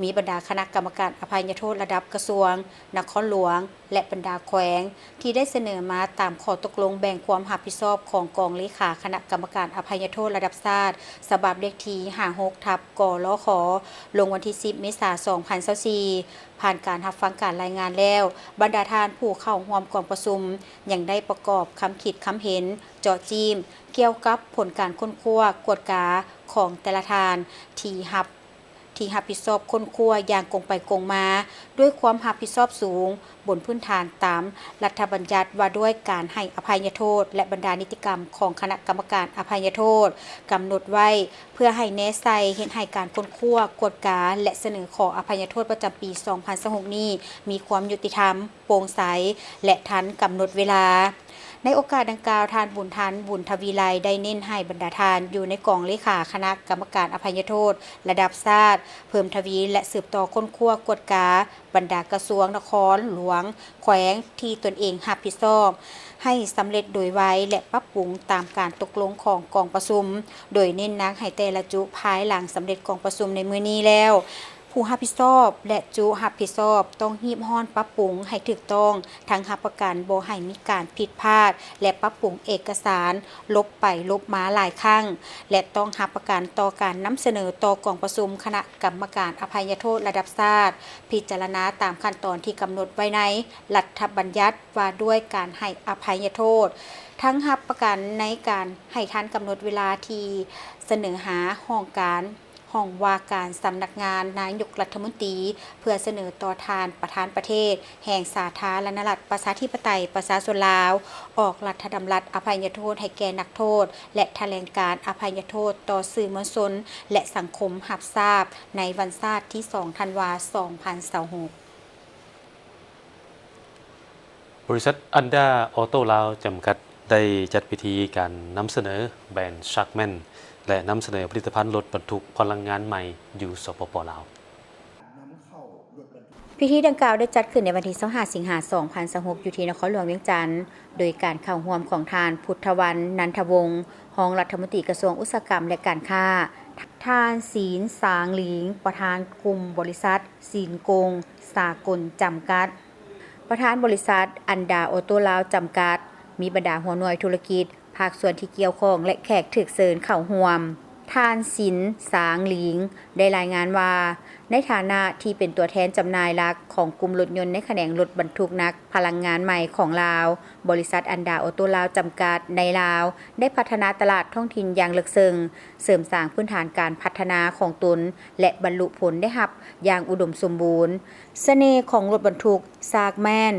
ມີບັນດາຄະນະກຳມະການອະໄພຍະໂທດລະດັບກະຊວງ, ນະຄອນຫຼວງ ແລະ ບັນດາແຂວງ ທີ່ໄດ້ສະເໜີມາຕາມຂໍ້ຕົກລົງແບ່ງຄວາມຮັບຜິດຊອບຂອງກອງເລຂາຄະນະກຳມະການອະໄພຍະໂທດລະດັບຊາດ ສະບັບເລກທີຫ້າຫົກ ທັບ ກລຂ ລົງວັນທີສິບ ເມສາ ສອງພັນຊາວສີ່. ຜ່ານການຮັບຟັງການລາຍງານແລ້ວ, ບັນດາທ່ານຜູ້ເຂົ້າຮ່ວມກອງປະຊຸມ ຍັງໄດ້ປະກອບຄຳຄິດຄຳເຫັນເຈາະຈີ້ມ ກ່ຽວກັບຜົນການຄົ້ນຄວ້າກວດກາຂອງແຕ່ລະທ່ານທີ່ຮັບ ທີ່ຮັບຜິດຊອບຄົ້ນຄວ້າຢ່າງກົງໄປກົງມາ ດ້ວຍຄວາມຮັບຜິດຊອບສູງ, ບົນພື້ນຖານຕາມລັດຖະບັນຍັດວ່າດ້ວຍການໃຫ້ອະໄພຍະໂທດ ແລະ ບັນດານິຕິກຳຂອງຄະນະກຳມະການອະໄພຍະໂທດ ກຳນົດໄວ້ ເພື່ອໃຫ້ແນໃສ່ເຮັດໃຫ້ການຄົ້ນຄວ້າ, ກວດກາ ແລະ ສະເໜີຂໍອະໄພຍະໂທດປະຈຳປີສອງພັນຊາວຫົກນີ້ ມີຄວາມຍຸຕິທຳ, ໂປ່ງໃສ ແລະ ທັນກຳນົດເວລາ. ໃນໂອກາດດັ່ງກ່າວ, ທ່ານ ບຸນທັນ ບຸນທະວີໄລ ໄດ້ເນັ້ນໃຫ້ບັນດາທ່ານຢູ່ໃນກອງເລຂາຄະນະກຳມະການອະໄພຍະໂທດລະດັບຊາດ ເພີ່ມທະວີ ແລະ ສືບຕໍ່ຄົ້ນຄວ້າກວດກາບັນດາກະຊວງ, ນະຄອນຫຼວງ, ແຂວງທີ່ຕົນເອງຮັບຜິດຊອບ ໃຫ້ສຳເລັດໂດຍໄວ ແລະ ປັບປຸງຕາມການຕົກລົງຂອງກອງປະຊຸມ, ໂດຍເນັ້ນໜັກໃຫ້ແຕ່ລະຈຸພາຍຫຼັງສຳເລັດກອງປະຊຸມໃນມື້ນີ້ແລ້ວ, ຜູ້ຮັບຜິດຊອບ ແລະ ຈຸຮັບຜິດຊອບຕ້ອງຮີບຮ້ອນປັບປຸງໃຫ້ຖືກຕ້ອງ, ທັງຮັບປະກັນບໍ່ໃຫ້ມີການຜິດພາດ ແລະ ປັບປຸງເອກະສານຫຼົບໄປຫຼົບມາຫຼາຍຄັ້ງ ແລະ ຕ້ອງຮັບປະກັນຕໍ່ການນຳສະເໜີຕໍ່ກອງປະຊຸມຄະນະກຳມະການອະໄພຍະໂທດລະດັບຊາດ ພິຈາລະນາຕາມຂັ້ນຕອນທີ່ກຳນົດໄວ້ໃນລັດຖະບັນຍັດວ່າດ້ວຍການໃຫ້ອະໄພຍະໂທດ, ທັງຮັບປະກັນໃນການໃຫ້ທັນກຳນົດເວລາທີ່ສະເໜີຫາຫ້ອງການ ຫ້ອງວ່າການສຳນັກງານນາຍົກລັດຖະມົນຕີ ເພື່ອສະເໜີຕໍ່ທ່ານປະທານປະເທດແຫ່ງສາທາລະນະລັດ ປະຊາທິປະໄຕ ປະຊາຊົນລາວ ອອກລັດຖະດຳລັດອະໄພຍະໂທດໃຫ້ແກ່ນັກໂທດ ແລະ ຖະແຫຼງການອະໄພຍະໂທດຕໍ່ສື່ມວນຊົນ ແລະ ສັງຄົມຮັບຊາບ ໃນວັນຊາດທີສອງ ທັນວາ ສອງພັນຊາວຫົກ. ບໍລິສັດອັນດາອໍໂຕ້ລາວຈຳກັດ ໄດ້ຈັດພິທີການນຳສະເໜີແບຣນຊັກແມັນ ແລະ ນຳສະເໜີຜະລິດຕະພັນລົດບັນທຸກພະລັງງານໃໝ່ຢູ່ ສປປ ລາວ. ພິທີດັ່ງກ່າວໄດ້ຈັດຂຶ້ນໃນວັນທີຊາວຫ້າ ສິງຫາ ສອງພັນຊາວຫົກ ຢູ່ທີ່ນະຄອນຫຼວງວຽງຈັນ ໂດຍການເຂົ້າຮ່ວມຂອງທ່ານ ພຸດທະວັນ ນັນທະວົງ ຮອງລັດຖະມົນຕີກະຊວງອຸດສາຫະກຳ ແລະ ການຄ້າ, ທ່ານ ສີນ ສາງຫຼີງ ປະທານກຸ່ມບໍລິສັດ ຊີນກົງ ສາກົນ ຈຳກັດ, ປະທານບໍລິສັດ ອັນດາ ອໍໂຕ້ລາວ ຈຳກັດ, ມີບັນດາຫົວໜ່ວຍທຸລະກິດ, ພາກສ່ວນທີ່ກ່ຽວຂ້ອງ ແລະ ແຂກຖືກເຊີນເຂົ້າຮ່ວມ. ທ່ານ ສິນ ສາງຫຼີງ ໄດ້ລາຍງານວ່າ, ໃນຖານະທີ່ເປັນຕົວແທນຈຳໜ່າຍຫຼັກຂອງກຸ່ມລົດຍົນໃນຂະແໜງລົດບັນທຸກໜັກພະລັງງານໃໝ່ຂອງລາວ, ບໍລິສັດ ອັນດາ ອໍໂຕ້ລາວ ຈຳກັດ ໃນລາວ ໄດ້ພັດທະນາຕະຫຼາດທ້ອງຖິ່ນຢ່າງເລິກເຊິ່ງ, ເສີມສ້າງພື້ນຖານການພັດທະນາຂອງຕົນ ແລະ ບັນລຸຜົນໄດ້ຮັບຢ່າງອຸດົມສົມບູນ. ສະເໜ່ຂອງລົດບັນທຸກຊັກແມັນ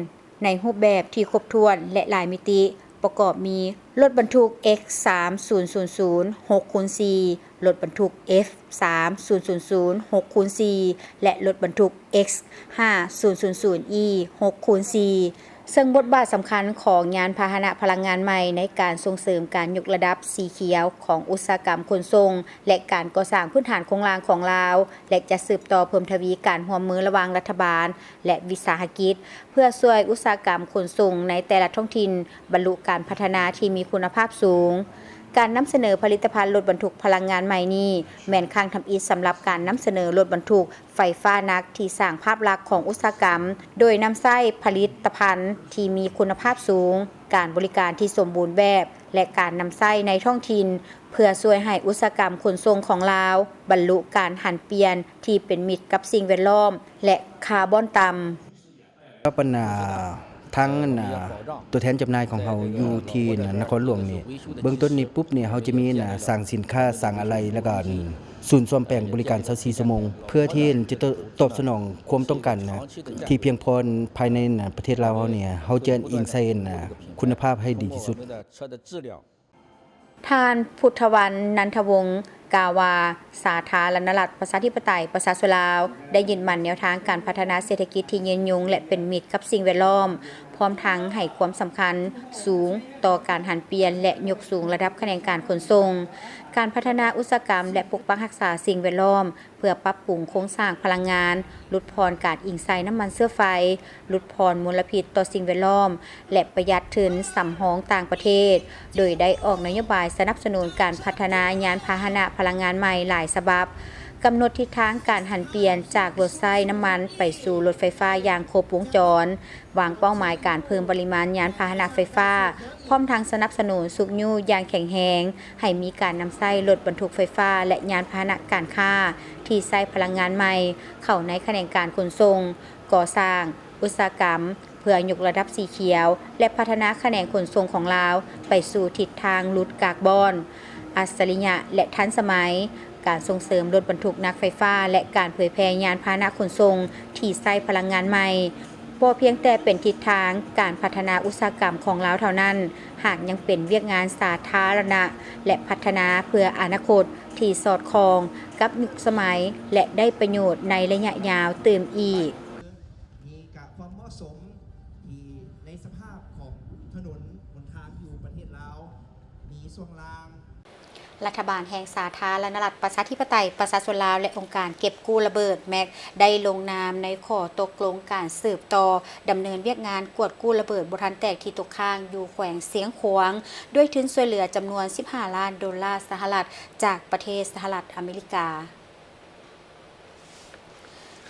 ໃນຮູບແບບທີ່ຄົບຖ້ວນ ແລະ ຫຼາຍມິຕິ ປະກອບມີ ລົດບັນທຸກ ເອັກ ສາມສູນສູນສູນ ຫົກຄູນສີ່, ລົດບັນທຸກ ເອັຟ ສາມສູນສູນສູນ ຫົກຄູນສີ່ ແລະ ລົດບັນທຸກ ເອັກ ຫ້າສູນສູນສູນອີ ຫົກຄູນສີ່ ເຊິ່ງບົດບາດສຳຄັນຂອງຍານພາຫະນະພະລັງງານໃໝ່ໃນການສົ່ງເສີມການຍົກລະດັບສີຂຽວຂອງອຸດສາຫະກຳຂົນສົ່ງ ແລະ ການກໍ່ສ້າງພື້ນຖານໂຄງລ່າງຂອງລາວ ແລະ ຈະສືບຕໍ່ເພີ່ມທະວີການຮ່ວມມືລະຫວ່າງລັດຖະບານ ແລະ ວິສາຫະກິດ ເພື່ອຊ່ວຍອຸດສາຫະກຳຂົນສົ່ງໃນແຕ່ລະທ້ອງຖິ່ນບັນລຸການພັດທະນາທີ່ມີຄຸນນະພາບສູງ. ການນຳສະເໜີຜະລິດຕະພັນລົດບັນທຸກພະລັງງານໃໝ່ນີ້ ແມ່ນຄັ້ງທຳອິດສຳລັບການນຳສະເໜີລົດບັນທຸກໄຟຟ້າໜັກທີ່ສ້າງພາບລັກຂອງອຸດສາຫະກຳ ໂດຍນຳໃຊ້ຜະລິດຕະພັນທີ່ມີຄຸນນະພາບສູງ, ການບໍລິການທີ່ສົມບູນແບບ ແລະ ການນຳໃຊ້ໃນທ້ອງຖິ່ນ ເພື່ອຊ່ວຍໃຫ້ອຸດສາຫະກຳຂົນສົ່ງຂອງລາວບັນລຸການຫັນປ່ຽນທີ່ເປັນມິດກັບສິ່ງແວດລ້ອມ ແລະ ຄາບອນຕ່ຳ. ກັບອັນນ່າ ທາງອັນນ່າ ຕົວແທນຈຳໜ່າຍຂອງເຮົາຢູ່ທີ່ນະຄອນຫຼວງນີ້ ເບື້ອງຕົ້ນນີ້ປຸບນີ້ ເຮົາຈະມີອັນນ່າ ສ້າງສິນຄ້າ ສ້າງອາໄຫຼ່ ແລ້ວກໍອັນສູນສ້ອມແປງບໍລິການຊາວສີ່ຊົ່ວໂມງ ເພື່ອທີ່ຈະຕອບສະໜອງຄວາມຕ້ອງການນະ ທີ່ພຽງພໍພາຍໃນປະເທດລາວເຮົານີ້ ເຮົາຈະອີງໃສ່ອັນນ່າ ຄຸນນະພາບໃຫ້ດີທີ່ສຸດ. ທ່ານ ພຸດທະວັນ ນັນທະວົງ ກ່າວວ່າ ສາທາລະນະລັດ ປະຊາທິປະໄຕ ປະຊາຊົນລາວ ໄດ້ຍຶດໝັ້ນແນວທາງການພັດທະນາເສດຖະກິດທີ່ຍືນຍົງ ແລະ ເປັນມິດກັບສິ່ງແວດລ້ອມ, ພ້ອມທັງໃຫ້ຄວາມສຳຄັນສູງຕໍ່ການຫັນປ່ຽນ ແລະ ຍົກສູງລະດັບຂະແໜງການຂົນສົ່ງ, ການພັດທະນາອຸດສາຫະກຳ ແລະ ປົກປັກຮັກສາສິ່ງແວດລ້ອມ ເພື່ອປັບປຸງໂຄງສ້າງພະລັງງານ, ຫຼຸດຜ່ອນການອີງໃສ່ນ້ຳມັນເຊື້ອໄຟ, ຫຼຸດຜ່ອນມົນລະພິດຕໍ່ສິ່ງແວດລ້ອມ ແລະ ປະຢັດທຶນສຳຮອງຕ່າງປະເທດ, ໂດຍໄດ້ອອກນະໂຍບາຍສະໜັບສະໜູນການພັດທະນາຍານພາຫະນະພະລັງງານໃໝ່ຫຼາຍສະບັບ, ກຳນົດທິດທາງການຫັນປ່ຽນຈາກລົດໃຊ້ນ້ຳມັນໄປສູ່ລົດໄຟຟ້າຢ່າງຄົບວົງຈອນ, ວາງເປົ້າໝາຍການເພີ່ມປະລິມານຍານພາຫະນະໄຟຟ້າ, ພ້ອມທັງສະໜັບສະໜູນຊຸກຍູ້ຢ່າງແຂງແຮງ ໃຫ້ມີການນຳໃຊ້ລົດບັນທຸກໄຟຟ້າ ແລະ ຍານພາຫະນະການຄ້າທີ່ໃຊ້ພະລັງງານໃໝ່ເຂົ້າໃນຂະແໜງການຂົນສົ່ງ, ກໍ່ສ້າງ, ອຸດສາຫະກຳ ເພື່ອຍົກລະດັບສີຂຽວ ແລະ ພັດທະນາຂະແໜງຂົນສົ່ງຂອງລາວໄປສູ່ທິດທາງຫຼຸດກາກບອນ, ອັດສະລິຍະ ແລະ ທັນສະໄໝ, ການສົ່ງເສີມລົດບັນທຸກໜັກໄຟຟ້າ ແລະ ການເຜີຍແຜ່ຍານພາຫະນະຂົນສົ່ງທີ່ໃຊ້ພະລັງງານໃໝ່ ບໍ່ພຽງແຕ່ເປັນທິດທາງການພັດທະນາອຸດສາຫະກຳຂອງລາວເທົ່ານັ້ນ, ຫາກຍັງເປັນວຽກງານສາທາລະນະ ແລະ ພັດທະນາເພື່ອອະນາຄົດທີ່ສອດຄ່ອງກັບຍຸກສະໄໝ ແລະ ໄດ້ປະໂຫຍດໃນໄລຍະຍາວຕື່ມອີກ. ມີກະຄວາມເໝາະສົມທີ່ໃນສະພາບຂອງຖະໜົນຫົນທາງຢູ່ປະເທດລາວ ມີຊ່ວງລ່າງ ລັດຖະບານແຫ່ງສາທາລະນະລັດ ປະຊາທິປະໄຕ ປະຊາຊົນລາວ ແລະ ອົງການເກັບກູ້ລະເບີດ ແມັກ ໄດ້ລົງນາມໃນຂໍ້ຕົກລົງການສືບຕໍ່ດຳເນີນວຽກງານກວດກູ້ລະເບີດບໍ່ທັນແຕກທີ່ຕົກຄ້າງຢູ່ແຂວງຊຽງຂວາງ ດ້ວຍທຶນຊ່ວຍເຫຼືອຈຳນວນສິບຫ້າລ້ານໂດລາສະຫະລັດ ຈາກປະເທດສະຫະລັດອາເມລິກາ.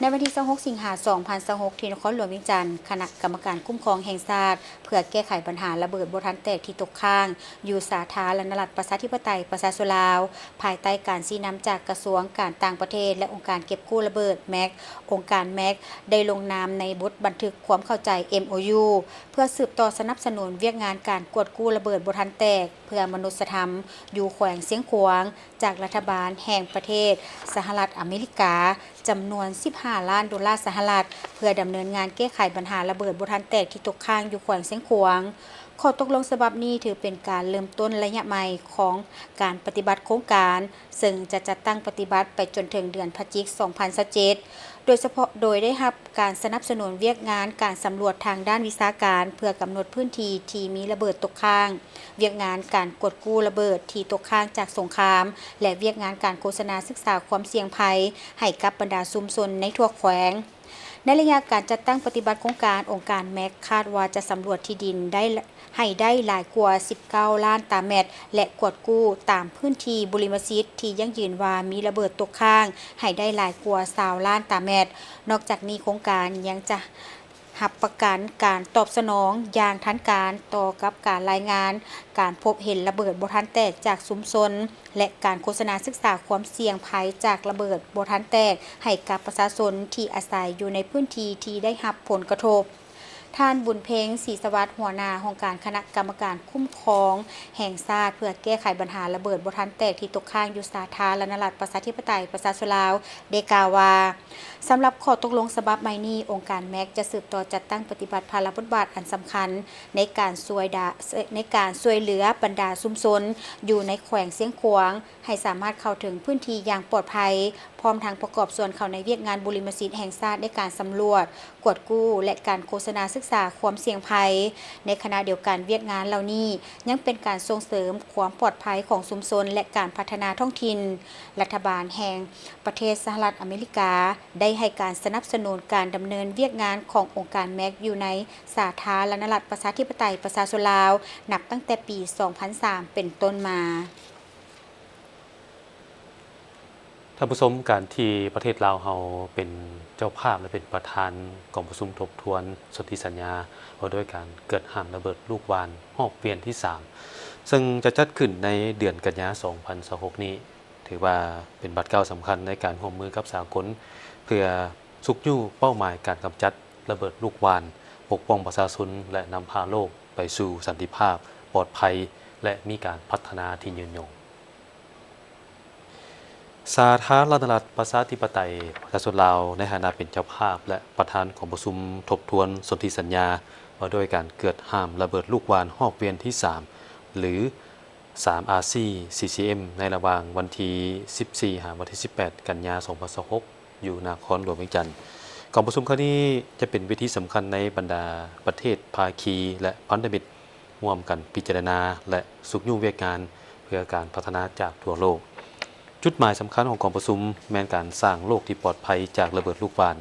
ໃນວັນທີຊາວຫົກ ສິງຫາ ສອງພັນຊາວຫົກ ທີ່ນະຄອນຫຼວງວຽງຈັນ, ຄະນະກຳມະການຄຸ້ມຄອງແຫ່ງຊາດ ເພື່ອແກ້ໄຂບັນຫາລະເບີດບໍ່ທັນແຕກທີ່ຕົກຄ້າງ ຢູ່ສາທາລະນະລັດ ປະຊາທິປະໄຕ ປະຊາຊົນລາວ, ພາຍໃຕ້ການຊີ້ນຳຈາກກະຊວງການຕ່າງປະເທດ ແລະ ອົງການເກັບກູ້ລະເບີດ ແມັກ, ອົງການ ແມັກ ໄດ້ລົງນາມໃນບົດບັນທຶກຄວາມເຂົ້າໃຈ ເອັມໂອຢູ ເພື່ອສືບຕໍ່ສະໜັບສະໜູນວຽກງານການກວດກູ້ລະເບີດບໍ່ທັນແຕກ ເພື່ອມະນຸດສະທຳ ຢູ່ແຂວງຊຽງຂວາງ ຈາກລັດຖະບານແຫ່ງປະເທດສະຫະລັດອາເມລິກາ ຈຳນວນສິບຫ້າລ້ານໂດລາສະຫະລັດ ເພື່ອດຳເນີນງານແກ້ໄຂບັນຫາລະເບີດບໍ່ທັນແຕກທີ່ຕົກຄ້າງຢູ່ແຂວງຊຽງຂວາງ. ຂໍ້ຕົກລົງສະບັບນີ້ຖືເປັນການເລີ່ມຕົ້ນໄລຍະໃໝ່ຂອງການປະຕິບັດໂຄງການ, ເຊິ່ງຈະຈັດຕັ້ງປະຕິບັດໄປຈົນເຖິງເດືອນພະຈິກ ສອງພັນຊາວເຈັດ ໂດຍສະເພາະໂດຍໄດ້ຮັບການສະໜັບສະໜູນວຽກງານການສຳຫຼວດທາງດ້ານວິຊາການ ເພື່ອກຳນົດພື້ນທີ່ທີ່ມີລະເບີດຕົກຄ້າງ, ວຽກງານການກວດກູ້ລະເບີດທີ່ຕົກຄ້າງຈາກສົງຄາມ ແລະ ວຽກງານການໂຄສະນາສຶກສາຄວາມສ່ຽງໄພໃຫ້ກັບບັນດາຊຸມຊົນໃນທົ່ວແຂວງ. ໃນໄລຍະການຈັດຕັ້ງປະຕິບັດໂຄງການ, ອົງການ ແມັກ ຄາດວ່າຈະສຳຫຼວດທີ່ດິນໄດ້ ໃຫ້ໄດ້ຫຼາຍກວ່າສິບເກົ້າລ້ານຕາແມັດ ແລະ ກວດກູ້ຕາມພື້ນທີ່ບຸລິມະສິດທີ່ຢັ້ງຢືນວ່າມີລະເບີດຕົກຄ້າງໃຫ້ໄດ້ຫຼາຍກວ່າຊາວລ້ານຕາແມັດ. ນອກຈາກນີ້, ໂຄງການຍັງຈະ ຮັບປະກັນການຕອບສະໜອງຢ່າງທັນການຕໍ່ກັບການລາຍງານການພົບເຫັນລະເບີດບໍ່ທັນແຕກຈາກຊຸມຊົນ ແລະ ການໂຄສະນາສຶກສາຄວາມສ່ຽງໄພຈາກລະເບີດບໍ່ທັນແຕກໃຫ້ກັບປະຊາຊົນທີ່ອາໄສຢູ່ໃນພື້ນທີ່ທີ່ໄດ້ຮັບຜົນກະທົບ. ທ່ານ ບຸນເພັງ ສີສະຫວັດ ຫົວໜ້າຫ້ອງການຄະນະກຳມະການຄຸ້ມຄອງແຫ່ງຊາດ ເພື່ອແກ້ໄຂບັນຫາລະເບີດບໍ່ທັນແຕກທີ່ຕົກຄ້າງຢູ່ສາທາລະນະລັດ ປະຊາທິປະໄຕ ປະຊາຊົນລາວ ໄດ້ກ່າວວ່າ, ສຳລັບຂໍ້ຕົກລົງສະບັບໃໝ່ນີ້, ອົງການ ແມັກ ຈະສືບຕໍ່ຈັດຕັ້ງປະຕິບັດພາລະບົດບາດອັນສຳຄັນໃນການຊ່ວຍດາ ໃນການຊ່ວຍເຫຼືອບັນດາຊຸມຊົນຢູ່ໃນແຂວງຊຽງຂວາງ ໃຫ້ສາມາດເຂົ້າເຖິງພື້ນທີ່ຢ່າງປອດໄພ, ພ້ອມທັງປະກອບສ່ວນເຂົ້າໃນວຽກງານບຸລິມະສິດແຫ່ງຊາດໃນການສຳຫຼວດ, ກວດກູ້ ແລະ ການໂຄສະນາສຶກສາຄວາມສ່ຽງໄພ. ໃນຂະນະດຽວກັນ, ວຽກງານເຫຼົ່ານີ້ຍັງເປັນການສົ່ງເສີມຄວາມປອດໄພຂອງຊຸມຊົນ ແລະ ການພັດທະນາທ້ອງຖິ່ນ. ລັດຖະບານແຫ່ງປະເທດສະຫະລັດອາເມລິກາ ໄດ້ໃຫ້ການສະໜັບສະໜູນການດຳເນີນວຽກງານຂອງອົງການ ແມັກ ຢູ່ໃນສາທາລະນະລັດ ປະຊາທິປະໄຕ ປະຊາຊົນລາວ ນັບຕັ້ງແຕ່ປີສອງພັນສາມເປັນຕົ້ນມາ. ທ່ານຜູ້ຊົມ, ການທີ່ປະເທດລາວເຮົາເປັນເຈົ້າພາບ ແລະ ເປັນປະທານກອງປະຊຸມທົບທວນສົນທິສັນຍາ ວ່າດ້ວຍການເກືອດຫ້າມລະເບີດລູກຫວ່ານຮອບວຽນທີສາມ ເຊິ່ງຈະຈັດຂຶ້ນໃນເດືອນກັນຍາ ສອງພັນຊາວຫົກນີ້ ຖືວ່າເປັນບາດກ້າວສຳຄັນໃນການຮ່ວມມືກັບສາກົນ ເພື່ອຊຸກຍູ້ເປົ້າໝາຍການກຳຈັດລະເບີດລູກຫວ່ານ, ປົກປ້ອງປະຊາຊົນ ແລະ ນຳພາໂລກໄປສູ່ສັນຕິພາບ, ປອດໄພ ແລະ ມີການພັດທະນາທີ່ຍືນຍົງ. ສາທາລະນະລັດ ປະຊາທິປະໄຕ ປະຊາຊົນລາວ ໃນຖານະເປັນເຈົ້າພາບ ແລະ ປະທານກອງປະຊຸມທົບທວນສົນທິສັນຍາ ວ່າດ້ວຍການເກືອດຫ້າມລະເບີດລູກຫວ່ານຮອບວຽນທີສາມ ຫຼື ສາມ ອາຊີ ຊີ ຊີ ເອັມ ໃນລະຫວ່າງວັນທີສິບສີ່ ຫາ ວັນທີສິບແປດ ກັນຍາ ສອງພັນຊາວຫົກ ຢູ່ນະຄອນຫຼວງວຽງຈັນ. ກອງປະຊຸມຄັ້ງນີ້ຈະເປັນເວທີສຳຄັນໃນບັນດາປະເທດພາຄີ ແລະ ພັນທະມິດ ຮ່ວມກັນພິຈາລະນາ ແລະ ຊຸກຍູ້ວຽກງານເພື່ອການພັດທະນາຈາກທົ່ວໂລກ. ຈຸດໝາຍສຳຄັນຂອງກອງປະຊຸມແມ່ນການສ້າງໂລກທີ່ປອດໄພຈາກລະເບີດລູກຫວ່ານ,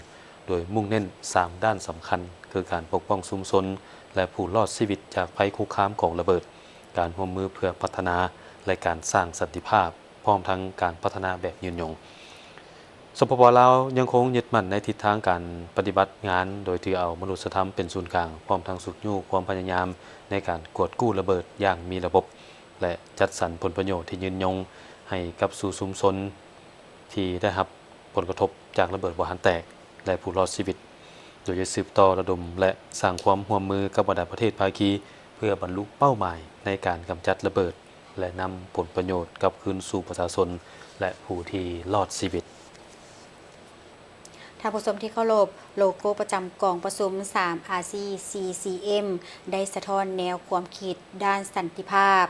ໂດຍມຸ່ງເນັ້ນສາມດ້ານສຳຄັນ ຄືການປົກປ້ອງຊຸມຊົນ ແລະ ຜູ້ລອດຊີວິດຈາກໄພຄຸກຄາມຂອງລະເບີດ, ການຮ່ວມມືເພື່ອພັດທະນາ ແລະ ການສ້າງສັນຕິພາບ, ພ້ອມທັງການພັດທະນາແບບຍືນຍົງ. ສປປ ລາວ ຍັງຄົງຍຶດໝັ້ນໃນທິດທາງການປະຕິບັດງານ ໂດຍຖືເອົາມະນຸດສະທຳເປັນສູນກາງ, ພ້ອມທັງຊຸກຍູ້ຄວາມພະຍາຍາມໃນການກວດກູ້ລະເບີດຢ່າງມີລະບົບ ແລະ ຈັດສັນຜົນປະໂຫຍດທີ່ຍືນຍົງໃຫ້ກັບສູ່ຊຸມຊົນທີ່ໄດ້ຮັບຜົນກະທົບຈາກລະເບີດບໍ່ທັນແຕກ ແລະ ຜູ້ລອດຊີວິດ, ໂດຍຈະສືບຕໍ່ລະດົມ ແລະ ສ້າງຄວາມຮ່ວມມືກັບບັນດາປະເທດພາຄີ ເພື່ອບັນລຸເປົ້າໝາຍໃນການກຳຈັດລະເບີດ ແລະ ນຳຜົນປະໂຫຍດກັບຄືນສູ່ປະຊາຊົນ ແລະ ຜູ້ທີ່ລອດຊີວິດ. ທ່ານຜູ້ຊົມທີ່ເຄົາລົບ, ໂລໂກ້ປະຈຳກອງປະຊຸມ ສາມ ອາຊີ ຊີ ຊີ ເອັມ ໄດ້ສະທ້ອນແນວຄວາມຄິດດ້ານສັນຕິພາບ,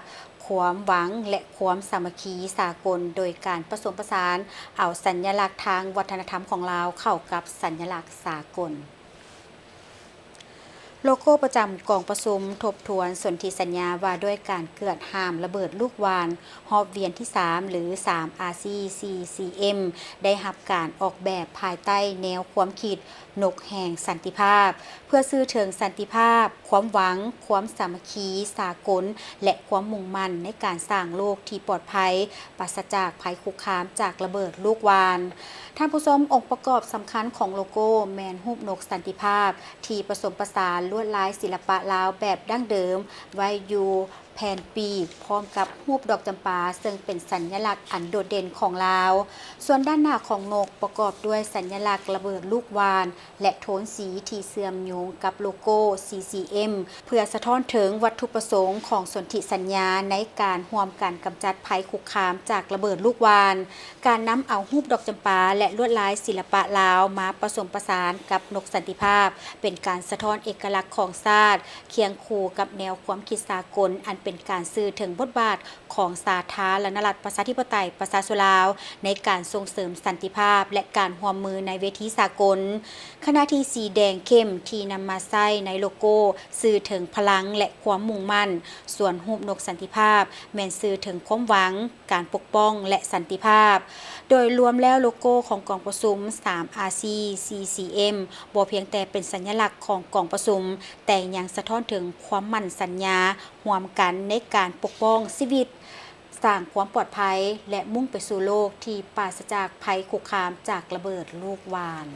ຄວາມຫວັງ ແລະ ຄວາມສາມັກຄີສາກົນ ໂດຍການປະສົມປະສານເອົາສັນຍະລັກທາງວັດທະນະທຳຂອງລາວເຂົ້າກັບສັນຍະລັກສາກົນ. ໂລໂກ້ປະຈຳກອງປະຊຸມທົບທວນສົນທິສັນຍາວ່າດ້ວຍການເກືອດຫ້າມລະເບີດລູກຫວ່ານຮອບວຽນທີສາມ ຫຼື ສາມ ອາຊີ ຊີ ຊີ ເອັມ ໄດ້ຮັບການອອກແບບພາຍໃຕ້ແນວຄວາມຄິດນົກແຮ່ງສັນຕິພາບ ເພື່ອສື່ເຖິງສັນຕິພາບ, ຄວາມຫວັງ, ຄວາມສາມັກຄີສາກົນ ແລະ ຄວາມມຸ່ງໝັ້ນໃນການສ້າງໂລກທີ່ປອດໄພ, ປາສະຈາກໄພຄຸກຄາມຈາກລະເບີດລູກຫວ່ານ. ທ່ານຜູ້ຊົມ, ອົງປະກອບສຳຄັນຂອງໂລໂກ້ແມ່ນຮູບນົກສັນຕິພາບ ທີ່ປະສົມປະສານລວດລາຍສິລະປະລາວແບບດັ້ງເດີມໄວ້ຢູ່ແຜ່ນປີກ ພ້ອມກັບຮູບດອກຈຳປາ ເຊິ່ງເປັນສັນຍະລັກອັນໂດດເດັ່ນຂອງລາວ. ສ່ວນດ້ານໜ້າຂອງນົກປະກອບດ້ວຍສັນຍະລັກລະເບີດລູກຫວ່ານ ແລະ ໂທນສີທີ່ເຊື່ອມໂຍງກັບໂລໂກ້ ຊີ ຊີ ເອັມ ເພື່ອສະທ້ອນເຖິງວັດຖຸປະສົງຂອງສົນທິສັນຍາໃນການຮ່ວມກັນກຳຈັດໄພຄຸກຄາມຈາກລະເບີດລູກຫວ່ານ. ການນຳເອົາຮູບດອກຈຳປາ ແລະ ລວດລາຍສິລະປະລາວມາປະສົມປະສານກັບນົກສັນຕິພາບ ເປັນການສະທ້ອນເອກະລັກຂອງຊາດ ຄຽງຄູ່ກັບແນວຄວາມຄິດສາກົນ ອັນເປັນການສື່ເຖິງບົດບາດຂອງສາທາລະນະລັດປະຊາທິປະໄຕປະຊາຊົນລາວ ໃນການສົ່ງເສີມສັນຕິພາບ ແລະ ການຮ່ວມມືໃນເວທີສາກົນ. ຂະນະທີ່ສີແດງເຂັ້ມທີ່ນຳມາໃຊ້ໃນໂລໂກ້ ສື່ເຖິງພະລັງ ແລະ ຄວາມມຸ່ງໝັ້ນ, ສ່ວນຮູບນົກສັນຕິພາບ ແມ່ນສື່ເຖິງຄວາມຫວັງ, ການປົກປ້ອງ ແລະ ສັນຕິພາບ. ໂດຍລວມແລ້ວ, ໂລໂກ້ຂອງກອງປະຊຸມ ສາມ ອາຊີ ຊີ ຊີ ເອັມ ບໍ່ພຽງແຕ່ເປັນສັນຍະລັກຂອງກອງປະຊຸມ, ແຕ່ຍັງສະທ້ອນເຖິງຄວາມໝັ້ນສັນຍາຮ່ວມກັນໃນການປົກປ້ອງຊີວິດ, ສ້າງຄວາມປອດໄພ ແລະ ມຸ່ງໄປສູ່ໂລກທີ່ປາສະຈາກໄພຄຸກຄາມຈາກລະເບີດລູກຫວ່ານ.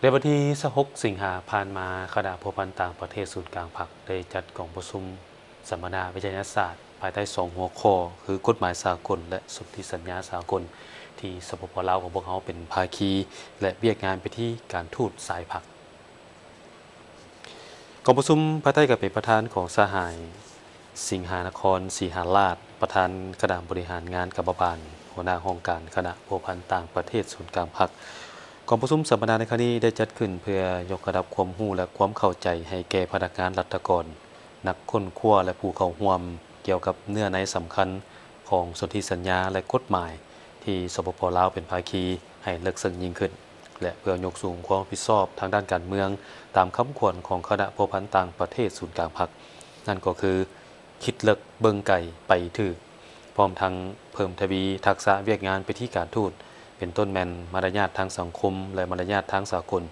ໃນວັນທີຊາວຫົກ ສິງຫາຜ່ານມາ, ຄະນະພົວພັນຕ່າງປະເທດສູນກາງພັກ ໄດ້ຈັດກອງປະຊຸມສຳມະນາວິທະຍາສາດ ພາຍໃຕ້ສອງຫົວຂໍ້ ຄື ກົດໝາຍສາກົນ ແລະ ສົນທິສັນຍາສາກົນ ທີ່ ສປປ ລາວ ຂອງພວກເຮົາເປັນພາຄີ ແລະ ວຽກງານເປັນທີ່ການທູດສາຍພັກ. ກອງປະຊຸມພາຍໃຕ້ການເປັນປະທານຂອງສະຫາຍ ສິງຫານະຄອນ ສີຫາລາດ ປະທານຄະນະບໍລິຫານງານກຳມະບານ, ຫົວໜ້າຫ້ອງການຄະນະພົວພັນຕ່າງປະເທດສູນກາງພັກ. ກອງປະຊຸມສຳມະນາໃນຄັ້ງນີ້ໄດ້ຈັດຂຶ້ນເພື່ອຍົກລະດັບຄວາມຮູ້ ແລະ ຄວາມເຂົ້າໃຈໃຫ້ແກ່ພະນັກງານລັດຖະກອນ, ນັກຄົ້ນຄວ້າ ແລະ ຜູ້ເຂົ້າຮ່ວມ ກ່ຽວກັບເນື້ອໃນສຳຄັນຂອງສົນທິສັນຍາ ແລະ ກົດໝາຍ ທີ່ ສປປ ລາວ ເປັນພາຄີໃຫ້ເລິກເຊິ່ງຍິ່ງຂຶ້ນ ແລະ ເພື່ອຍົກສູງຄວາມຮັບຜິດຊອບທາງດ້ານການເມືອງ ຕາມຄຳຂວັນຂອງຄະນະພົວພັນຕ່າງປະເທດສູນກາງພັກ, ນັ້ນກໍຄື ຄິດເລິກເບິ່ງໄກໄປຖືກ, ພ້ອມທັງເພີ່ມທະວີທັກສະວຽກງານເປັນທີ່ການທູດ, ເປັນຕົ້ນແມ່ນມາລະຍາດທາງສັງຄົມ ແລະ ມາລະຍາດທາງສາກົນ,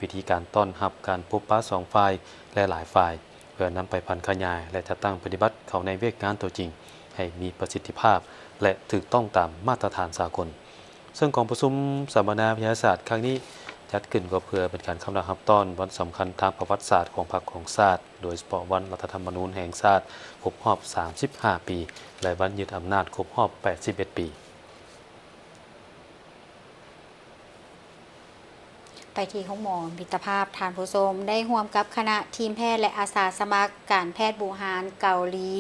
ວິທີການຕ້ອນຮັບ, ການພົບປະສອງຝ່າຍ ແລະ ຫຼາຍຝ່າຍ, ເພື່ອນຳໄປຜັນຂະຫຍາຍ ແລະ ຈັດຕັ້ງປະຕິບັດເຂົ້າໃນວຽກງານຕົວຈິງ ໃຫ້ມີປະສິດທິພາບ ແລະ ຖືກຕ້ອງຕາມມາດຕະຖານສາກົນ. ເຊິ່ງກອງປະຊຸມສຳມະນາວິທະຍາສາດຄັ້ງນີ້ ຈັດຂຶ້ນກໍເພື່ອເປັນການເຂົ້າຮັບຕ້ອນວັນສຳຄັນທາງປະຫວັດສາດຂອງພັກຂອງຊາດ, ໂດຍສະເພາະວັນລັດຖະທຳມະນູນແຫ່ງຊາດຄົບຮອບສາມສິບຫ້າປີ ແລະ ວັນຍຶດອຳນາດຄົບຮອບແປດສິບເອັດປີ. ໄປທີ່ໂຮງໝໍມິດຕະພາບ, ທ່ານຜູ້ຊົມ ໄດ້ຮ່ວມກັບຄະນະທີມແພດ ແລະ ອາສາສະໝັກການແພດບູຮານເກົາຫຼີ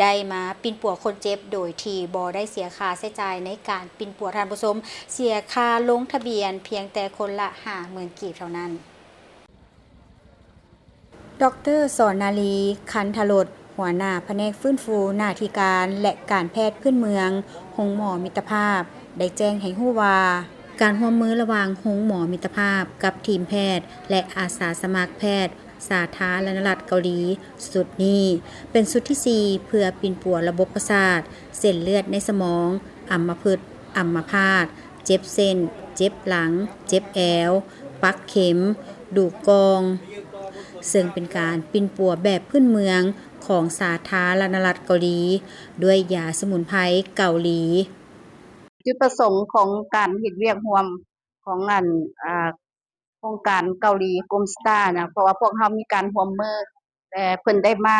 ໄດ້ມາປິ່ນປົວຄົນເຈັບ ໂດຍທີ່ບໍ່ໄດ້ເສຍຄ່າໃຊ້ຈ່າຍໃນການປິ່ນປົວ, ທ່ານຜູ້ຊົມ, ເສຍຄ່າລົງທະບຽນພຽງແຕ່ຄົນລະຫ້າໝື່ນກີບເທົ່ານັ້ນ. ດອກເຕີ ສອນນາລີ ຄັນທະລົດ ຫົວໜ້າພະແນກຟື້ນຟູໜ້າທີ່ການ ແລະ ການແພດພື້ນເມືອງ ໂຮງໝໍມິດຕະພາບ ໄດ້ແຈ້ງໃຫ້ຮູ້ວ່າ ການຮ່ວມມືລະຫວ່າງໂຮງໝໍມິດຕະພາບກັບທີມແພດ ແລະ ອາສາສະໝັກແພດສາທາລະນະລັດເກົາຫຼີ ຊຸດນີ້ເປັນຊຸດທີສີ່ ເພື່ອປິ່ນປົວລະບົບປະສາດ, ເສັ້ນເລືອດໃນສະໝອງ, ອຳມະພຶດ, ອຳມະພາດ, ເຈັບເສັ້ນ, ເຈັບຫຼັງ, ເຈັບແອວ, ປັກເຂັມ, ດູກກ່ອງ, ເຊິ່ງເປັນການປິ່ນປົວແບບພື້ນເມືອງຂອງສາທາລະນະລັດເກົາຫຼີ ດ້ວຍຢາສະໝຸນໄພເກົາຫຼີ. ຈຸດປະສົງຂອງການເຮັດວຽກຮ່ວມຂອງອັນ ອາ ໂຄງການເກົາຫຼີ Gold Star ນະ ເພາະວ່າພວກເຮົາມີການຮ່ວມມື ແລະ ເພິ່ນໄດ້ມາ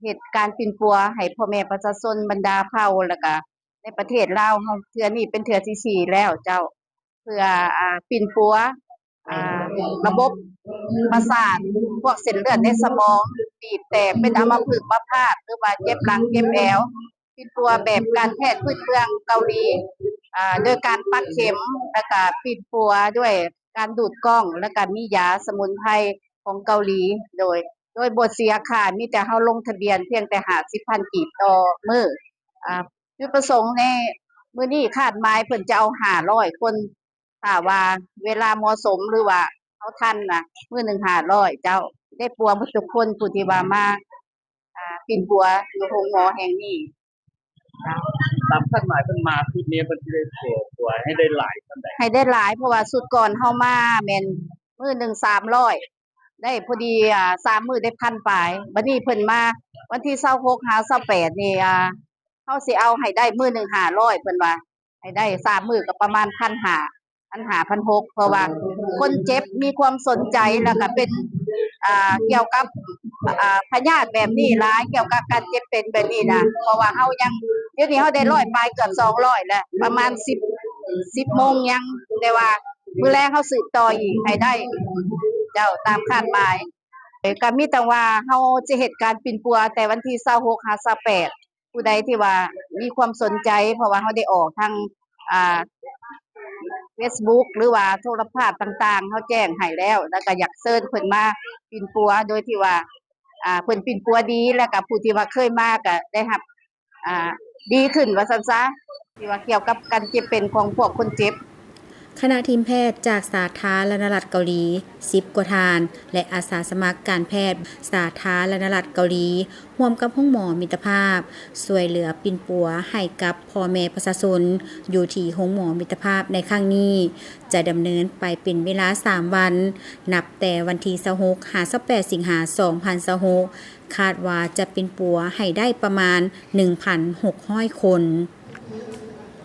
ເຮັດການປິ່ນປົວໃຫ້ພໍ່ແມ່ປະຊາຊົນບັນດາເຜົ່າ ແລ້ວກະໃນປະເທດລາວເຮົາ ເທື່ອນີ້ເປັນເທື່ອທີສີ່ແລ້ວເຈົ້າ ເພື່ອ ອາ ປິ່ນປົວ ອາ ລະບົບປະສາດ ພວກເສັ້ນເລືອດໃນສະໝອງ ຕີບແຕກ ເປັນອຳມະພຶກມະພາດ ຫຼືວ່າເຈັບຫຼັງເຈັບແອວ ປິ່ນປົວແບບການແພດພື້ນເມືອງເກົາຫຼີ ອາ ໂດຍການປັກເຂັມ ແລ້ວກະປິ່ນປົວດ້ວຍການດູດກ້ອງ ແລ້ວກະມີຢາສະໝຸນໄພຂອງເກົາຫຼີ ໂດຍ ໂດຍບໍ່ເສຍຄ່າ ມີແຕ່ເຮົາລົງທະບຽນພຽງແຕ່ຫ້າສິບພັນກີບຕໍ່ມື້. ອາ ຈຸດປະສົງໃນມື້ນີ້ຄາດໝາຍເພິ່ນຈະເອົາຫ້າຮ້ອຍຄົນ ຖ້າວ່າເວລາເໝາະສົມ ຫຼືວ່າເຮົາທັນນະ ມື້ໜຶ່ງຫ້າຮ້ອຍເຈົ້າ. ໄດ້ປົວໝົດທຸກຄົນ ຜູ້ທີ່ວ່າມາ ອາ ປິ່ນປົວຢູ່ໂຮງໝໍແຫ່ງນີ້. ຕາມຄາດໝາຍເພິ່ນມາຊຸດນີ້ ເພິ່ນຊິໄດ້ປົວ ປົວໃຫ້ໄດ້ຫຼາຍປານໃດ? ໃຫ້ໄດ້ຫຼາຍ ເພາະວ່າຊຸດກ່ອນເຮົາມາແມ່ນມື້ໜຶ່ງສາມຮ້ອຍ ໄດ້ພໍດີ ອາ ສາມມື້ໄດ້ພັນປາຍ. ບັດນີ້ເພິ່ນມາວັນທີຊາວຫົກຫາຊາວແປດນີ້ ອາ ເຮົາຊິເອົາໃຫ້ໄດ້ມື້ໜຶ່ງຫ້າຮ້ອຍ ເພິ່ນວ່າ ໃຫ້ໄດ້ສາມມື້ກໍປະມານພັນຫ້າ ພັນຫ້າ ພັນຫົກ ເພາະວ່າຄົນເຈັບມີຄວາມສົນໃຈ ແລ້ວກໍເປັນ ອ່າ ກ່ຽວກັບ ອ່າ ພະຍາດແບບນີ້ຫຼາຍ ກ່ຽວກັບການເຈັບເປັນແບບນີ້ນະ ເພາະວ່າເຮົາຍັງ ດຽວນີ້ເຮົາໄດ້ຮ້ອຍປາຍ ເກືອບສອງຮ້ອຍແລ້ວ ປະມານສິບ ສິບໂມງຍັງ ແຕ່ວ່າມື້ແລງເຮົາສືບຕໍ່ອີກໃຫ້ໄດ້ ເຈົ້າ ຕາມຄາດໝາຍ. ກໍມີແຕ່ວ່າເຮົາຈະເຮັດການປິ່ນປົວແຕ່ວັນທີຊາວຫົກຫາຊາວແປດ ຜູ້ໃດທີ່ວ່າມີຄວາມສົນໃຈ ເພາະວ່າເຮົາໄດ້ອອກທາງ ອ່າ ເຟສບຸກ ຫຼືວ່າໂທລະພາບຕ່າງໆ ເຮົາແຈ້ງໃຫ້ແລ້ວ ແລ້ວກໍຢາກເຊີນເພິ່ນມາປິ່ນປົວ ໂດຍທີ່ວ່າ ອ່າ ເພິ່ນປິ່ນປົວດີ ແລ້ວກໍຜູ້ທີ່ວ່າເຄີຍມາກໍໄດ້ຮັບ ອ່າ ດີຂຶ້ນວ່າຊັ້ນຊະ ທີ່ວ່າກ່ຽວກັບການເຈັບເປັນຂອງພວກຄົນເຈັບ. ຄະນະທີມແພດຈາກສາທາລະນະລັດເກົາຫຼີ ສິບກວ່າທ່ານ ແລະ ອາສາສະໝັກການແພດສາທາລະນະລັດເກົາຫຼີ ຮ່ວມກັບໂຮງໝໍມິດຕະພາບ ຊ່ວຍເຫຼືອປິ່ນປົວໃຫ້ກັບພໍ່ແມ່ປະຊາຊົນຢູ່ທີ່ໂຮງໝໍມິດຕະພາບໃນຄັ້ງນີ້ ຈະດຳເນີນໄປເປັນເວລາສາມວັນ ນັບແຕ່ວັນທີຊາວຫົກຫາຊາວແປດສິງຫາສອງພັນຊາວຫົກ ຄາດວ່າຈະປິ່ນປົວໃຫ້ໄດ້ປະມານໜຶ່ງພັນຫົກຮ້ອຍຄົນ.